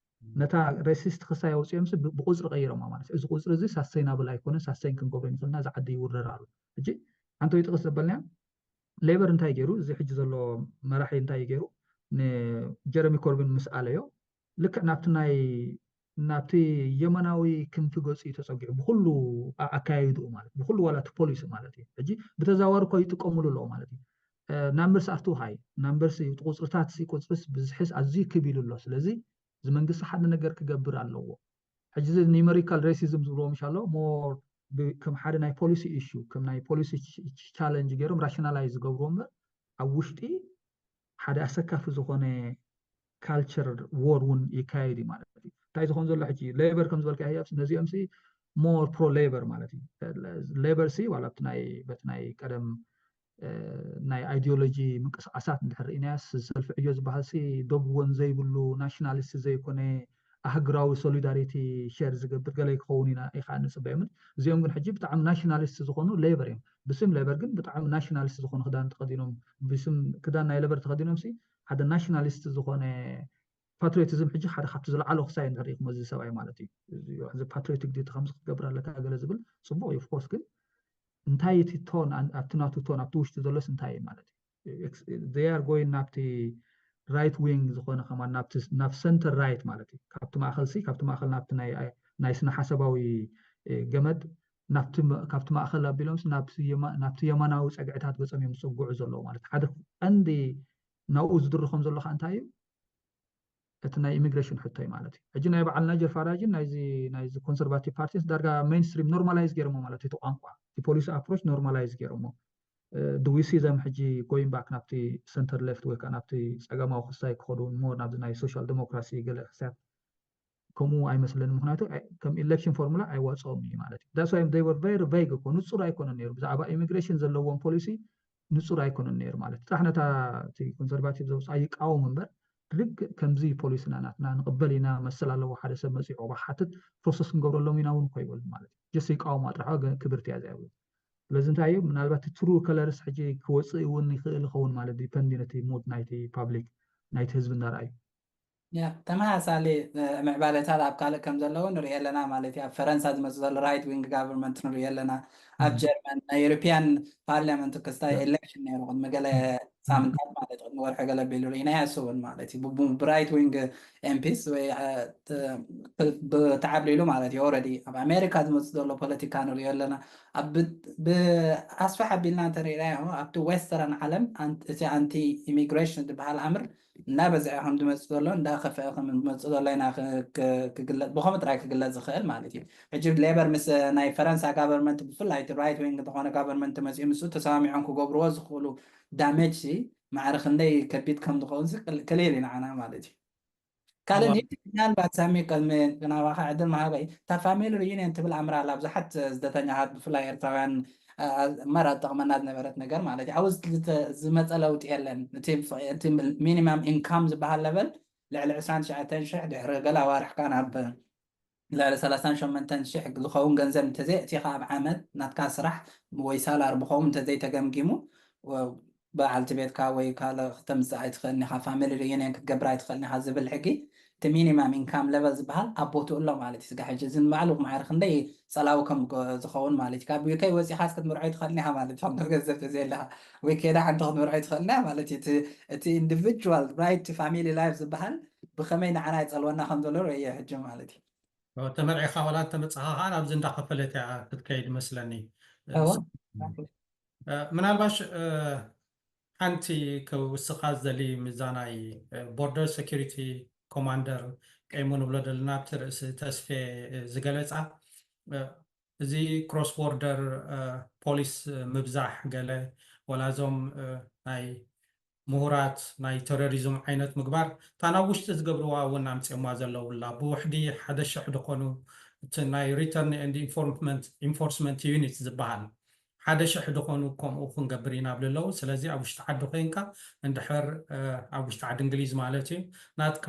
ነታ ሬሲስት ክሳይ ኣውፅኦምሲ ብቁፅሪ ቀይሮማ ማለት እዚ ቁፅሪ እዚ ሳስተይናብል ኣይኮነ ሳስተይን ክንገብሮ ንክልና እዚ ዓዲ ይውረር ኣሎ ሕጂ ሓንቲ ወይ ጥቅስ ዘበልናያ ሌበር እንታይ ገይሩ እዚ ሕጂ ዘሎ መራሒ እንታይ ገይሩ ንጀረሚ ኮርቢን ምስ ኣለዮ ልክዕ ናብቲ ናይ ናብቲ የመናዊ ክንፊ ገፁ እዩ ተፀጊዑ ብኩሉ ኣካያይድኡ ማለት ብኩሉ ዋላ እቲ ፖሊሲ ማለት እዩ ሕጂ ብተዛዋሪ እኮ ይጥቀምሉ ኣለዎ ማለት እዩ ናምበርስ ኣርቱ ሃይ ናምበርስ ቁፅርታት ቁፅርስ ብዝሕስ ኣዝዩ ክብ ኢሉ ኣሎ ስለዚ እዚ መንግስቲ ሓደ ነገር ክገብር ኣለዎ ሕጂ እዚ ኒመሪካል ሬሲዝም ዝብልዎ ምሽ ኣሎ ሞር ከም ሓደ ናይ ፖሊሲ ኢሹ ከም ናይ ፖሊሲ ቻለንጅ ገይሮም ራሽናላይዝ ዝገብርዎ እምበር ኣብ ውሽጢ ሓደ ኣሰካፊ ዝኾነ ካልቸር ዎር እውን ይካየድ እዩ ማለት እዩ እንታይ ዝኾን ዘሎ ሕጂ ሌበር ከም ዝበልካ ህያብ ነዚኦም ሲ ሞር ፕሮ ሌበር ማለት እዩ ሌበር ሲ ዋላ በቲ ናይ ቀደም ናይ ኣይዲዮሎጂ ምንቅስቃሳት እንድሕር ርኢናያ ሰልፊ ዕዮ ዝበሃል ሲ ደብወን ዘይብሉ ናሽናሊስት ዘይኮነ ኣህግራዊ ሶሊዳሪቲ ሸር ዝገብር ገለ ክኸውን ኢና ኢካ ንፅበዮምን እዚኦም ግን ሕጂ ብጣዕሚ ናሽናሊስት ዝኾኑ ሌበር እዮም ብስም ሌበር ግን ብጣዕሚ ናሽናሊስት ዝኾኑ ክዳን ተኸዲኖም ብስም ክዳን ናይ ሌበር ተኸዲኖም ሲ ሓደ ናሽናሊስት ዝኾነ ፓትሪዮቲዝም ሕጂ ሓደ ካብቲ ዝለዓሎ ክሳይ እንድሕር ኢኹም እዚ ሰብኣይ ማለት እዩ እዚ ፓትሪዮቲክ ዲቲ ከምዚ ክትገብር ኣለካ ገለ ዝብል ፅቡቅ እዩ ኦፍኮርስ ግን እንታይ እቲ ቶን ኣብቲ ናቱ ቶን ኣብቲ ውሽጢ ዘሎስ እንታይ እዩ ማለት እዩ they are going ናብቲ ራይት ዊንግ ዝኾነ ከማን ናብ ሰንተር ራይት ማለት እዩ ካብቲ ማእኸል ሲ ካብቲ ማእኸል ናብቲ ናይ ስነ ሓሳባዊ ገመድ ካብቲ ማእኸል ኣቢሎምስ ናብቲ የማናዊ ፀግዕታት ገፆም እዮም ዝፀጉዑ ዘለዉ ማለት ሓደ ቀንዲ ናብኡ ዝድርኾም ዘሎ ከዓ እንታይ እዩ እቲ ናይ ኢሚግሬሽን ሕቶይ ማለት እዩ ሕጂ ናይ በዓል ናይጀር ፋራጅን ናይዚ ናይዚ ኮንሰርቫቲቭ ፓርቲስ ዳርጋ ሜንስትሪም ኖርማላይዝ ገይሮሞ ማለት እቲ ቋንቋ እቲ ፖሊሲ ኣፕሮች ኖርማላይዝ ገይሮሞ ድዊሲ ዘም ሕጂ going back ናብቲ ሰንተር ሌፍት ወይ ከዓ ናብቲ ፀገማዊ ክሳይ ክኸዱ ሞር ናብዚ ናይ ሶሻል ዴሞክራሲ ገለ ክሳያት ከምኡ ኣይመስለኒ ምክንያቱ ከም ኢሌክሽን ፎርሙላ ኣይዋፅኦም እዩ ማለት እዩ that's why they were very vague እኮ ንፁር ኣይኮነን ነይሩ ብዛዕባ ኢሚግሬሽን ዘለዎም ፖሊሲ ንፁር ኣይኮነን ነይሩ ማለት ጥራሕ ነታ እቲ ኮንሰርቫቲቭ ዘውፅኣ ይቃወም እምበር ልክዕ ከምዚ ፖሊስና ናትና ንቕበል ኢና መሰል ኣለዎ ሓደ ሰብ መፂኡ ክሓትት ፕሮሰስ ክንገብረሎም ኢና እውን እኮ ይበሉ ማለት እዩ ጀስ ይቃወሙ ጥራሕ ክብርቲ እያ ዚያ ስለዚ እንታይ እዩ ምናልባት ትሩ ከለርስ ሕጂ ክወፅእ እውን ይኽእል ይኸውን ማለት ዲፐንድ ነቲ ሙድ ናይቲ ፓብሊክ ናይቲ ህዝቢ እናረኣዩ ያ ተመሳሳሊ ምዕባለታት ኣብ ካልእ ከም ዘለዉ ንሪኢ ኣለና ማለት እዩ ኣብ ፈረንሳ ዝመፅእ ዘሎ ራይት ዊንግ ጋቨርንመንት ንሪኢ ኣለና ኣብ ጀርመን ናይ ዩሮፒያን ፓርላመንት ክስታይ ኤሌክሽን ነይሩ ቅድሚ ገለ ሳምንታት ማለት ቅድሚ ወርሒ ገለ ቢሉ ርኢናዮ እሱ እውን ማለት እዩ ብራይት ዊንግ ኤምፒስ ወይ ብተዓብሊሉ ማለት እዩ ኦረዲ ኣብ ኣሜሪካ ዝመፅእ ዘሎ ፖለቲካ ንሪኦ ኣለና ብኣስፋሕ ኣቢልና እንተሪኢናዮ ኣብቲ ዌስተርን ዓለም እቲ ኣንቲ ኢሚግሬሽን ዝበሃል ኣምር እንዳበዝሐ ከም ዝመፅእ ዘሎ እንዳኸፍአ ከም ዝመፅእ ዘሎ ኢና ክግለፅ ብኸምኡ ጥራይ ክግለፅ ዝኽእል ማለት እዩ ሕጂ ሌበር ምስ ናይ ፈረንሳ ጋቨርንመንት ብፍላይ እቲ ራይት ዊንግ ዝኾነ ጋቨርንመንት መፅኡ ምስኡ ተሰማሚዖም ክገብርዎ ዝኽእሉ ዳሜጅ ሲ ማዕረ ክንደይ ከቢድ ከም ዝኸውን ሲ ክል- ክሊል እዩ ንዓና ማለት እዩ። ካልእ ዋ- ኒቲ ምናልባት ሳሚ ቅድሚ ናባኻ ዕድል መሃበ እዩ። እታ ፋሚሊ ሪዩኒየን ትብል ኣምር ኣላ። ብዙሓት ስደተኛታት ብፍላይ ኤርትራውያን እ፣ እምበር ኣጠቕመና ዝነበረት ነገር ማለት እዩ። ኣብኡ ዝተ- ዝመፀ ለውጢ የለን። እቲ እቲ ሚኒማም ኢንካም ዝበሃል ለበል ልዕሊ ዕስራን ትሽዓተን ሽሕ ድሕሪ ገለ ኣዋርሕካ ናብ ልዕሊ ሰላሳን ሸሞንተን ሽሕ ዝኸውን ገንዘብ እንተዘይ እቲ ኣብ ዓመት ናትካ ስራሕ ወይ ሳላር ብኸውን እንተዘይተገምጊሙ ወ- በዓልቲ ቤትካ ወይ ካልእ ክተምፅእ ኣይትኽእልን ኢኻ፣ ፋሚሊ ሪዩኒየን ክትገብር ኣይትኽእልን ኢኻ ዝብል ሕጊ እቲ ሚኒማም ኢንካም ለቨል ዝበሃል ኣብ ቦትኡ ኣሎ ማለት እዩ። ስጋ ሕጂ እዚ ንባዕሉ ማዕረ ክንደይ ፀላዊ ከም ገ- ዝኸውን ማለት እዩ። ካብ ዩከይ ወፂኻስ ክትምርዖ ኣይትኽእልን ኢኻ ማለት እዩ። ከምዚ ገንዘብ ተዘየለካ ወይ ከይዳ ሓንቲ ክትምርዖ ኣይትኽእልን ኢኻ ማለት እዩ። እቲ- እቲ ኢንዲቪጁዋል ራይት ቱ ፋሚሊ ላይፍ ዝበሃል ብኸመይ ንዓና ይፀልወና ከም ዘሎ ርእየ ሕጂ ማለት እዩ። ተመርዒኻ ዋላ እንተመፃኻ ከዓ ናብዚ እንዳኸፈለት እያ ክትከይድ መስለኒ። እወ። እ፣ ምናልባሽ እ፣ ሓንቲ ክውስኻ ዝደሊ ምዛ ናይ ቦርደር ሴኪሪቲ ኮማንደር ቀይሙ ንብሎ ዘለና ኣብቲ ርእሲ ተስፌ እ፣ ዝገለፃ እ፣ እዚ ክሮስ ቦርደር ፖሊስ ምብዛሕ ገለ ወላ እዞም እ፣ ናይ ምሁራት ናይ ቴሮሪዝም ዓይነት ምግባር እታ ናብ ውሽጢ ዝገብርዋ እውን ኣምፅኦማ ዘለውላ ብውሕዲ ሓደ ሽሕ ዝኾኑ እቲ ናይ ሪተርን ኤንድ ኢንፎርስመንት ዩኒት ዝበሃል ሓደ ሽሕ ዝኾኑ ከምኡ ክንገብር ኢና ብልለው። ስለዚ ኣብ ውሽጢ ዓዲ ኮይንካ እንድሕር እ፣ ኣብ ውሽጢ ዓዲ እንግሊዝ ማለት እዩ ናትካ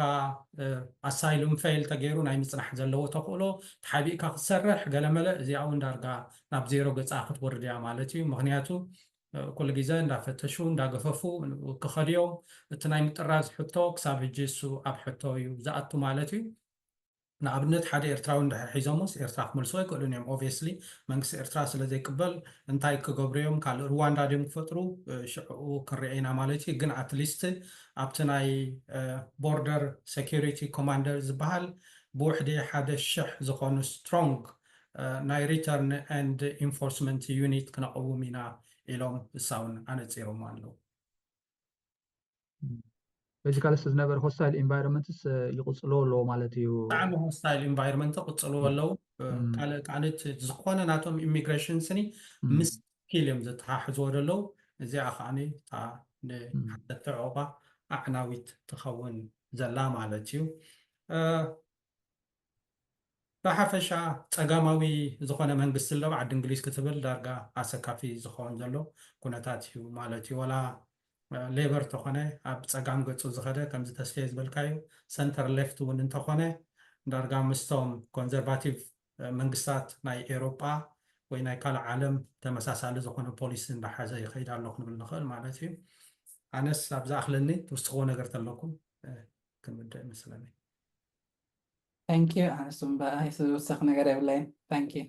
ኣሳይሉም ፌል ተገይሩ ናይ ምፅናሕ ዘለዎ ተኽእሎ ተሓቢእካ ክትሰርሕ ገለመለ እዚኣ እውን ዳርጋ ናብ ዜሮ ገፃ ክትወርድ እያ ማለት እዩ። ምክንያቱ እ፣ ኩሉ ግዜ እንዳፈተሹ እንዳገፈፉ ክኸድዮም እቲ ናይ ምጥራዝ ሕቶ ክሳብ ሕጂ እሱ ኣብ ሕቶ እዩ ዝኣቱ ማለት እዩ። ንኣብነት ሓደ ኤርትራዊ እንድሕር ሒዞሞስ ኤርትራ ክመልስዎ ኣይክእሉን እዮም። ኦብቪየስሊ መንግስቲ ኤርትራ ስለ ዘይቅበል እንታይ ክገብሩ እዮም? ካልእ ሩዋንዳ ድዮም ክፈጥሩ? እ፣ ሽዕኡ ክንሪኦ ኢና ማለት እዩ። ግን ኣትሊስት ኣብቲ ናይ ቦርደር ሴኪሪቲ ኮማንደር ዝበሃል ብውሕዲ ሓደ ሽሕ ዝኾኑ ስትሮንግ እ፣ ናይ ሪተርን ኤንድ ኢንፎርስመንት ዩኒት ክነቐውም ኢና ኢሎም እሳውን ኣነፂሮም ኣለዉ። በዚ ካልስ ዝነበረ ሆስታይል ኢንቫይሮንመንትስ ይቕፅሎ ኣለዎ ማለት እዩ። ብጣዕሚ ሆስታይል ኢንቫይሮንመንት ቅፅልዎ ኣለዉ። እ፣ ም። ካልእ ከዓኒ እቲ ዝኾነ ናቶም ኢሚግሬሽን ስኒ ም። ምስ ስኪል እዮም ዘተሓሕዝዎ ዘለዉ። እዚኣ ከዓኒ እታ ንሓተቲ ዕቑባ ኣዕናዊት ትኸውን ዘላ ማለት እዩ። እ፣ ብሓፈሻ ፀጋማዊ ዝኾነ መንግስቲ ኣሎ ኣብ ዓዲ እንግሊዝ ክትብል ዳርጋ ኣሰካፊ ዝኸውን ዘሎ ኩነታት እዩ ማለት እዩ። ዋላ እ፣ ሌበር ተኾነ ኣብ ፀጋም ገፁ ዝኸደ ከምዚ ተስፌ ዝበልካዩ ሰንተር ሌፍት እውን እንተኾነ ዳርጋ ምስቶም ኮንዘርቫቲቭ እ፣ መንግስታት ናይ ኤሮጳ ወይ ናይ ካልእ ዓለም ተመሳሳሊ ዝኾነ ፖሊሲ እንዳሓዘ ይኸይድ ኣሎ ክንብል ንኽእል ማለት እዩ። ኣነስ ኣብ ዝኣኽለኒ ትውስኽዎ ነገር ተለኩም እ፣ ክንብድእ ይመስለኒ። ታንክ ዩ። ኣነስ እምበኣር ዝውሰኽ ነገር የብለይን። ታንክ ዩ።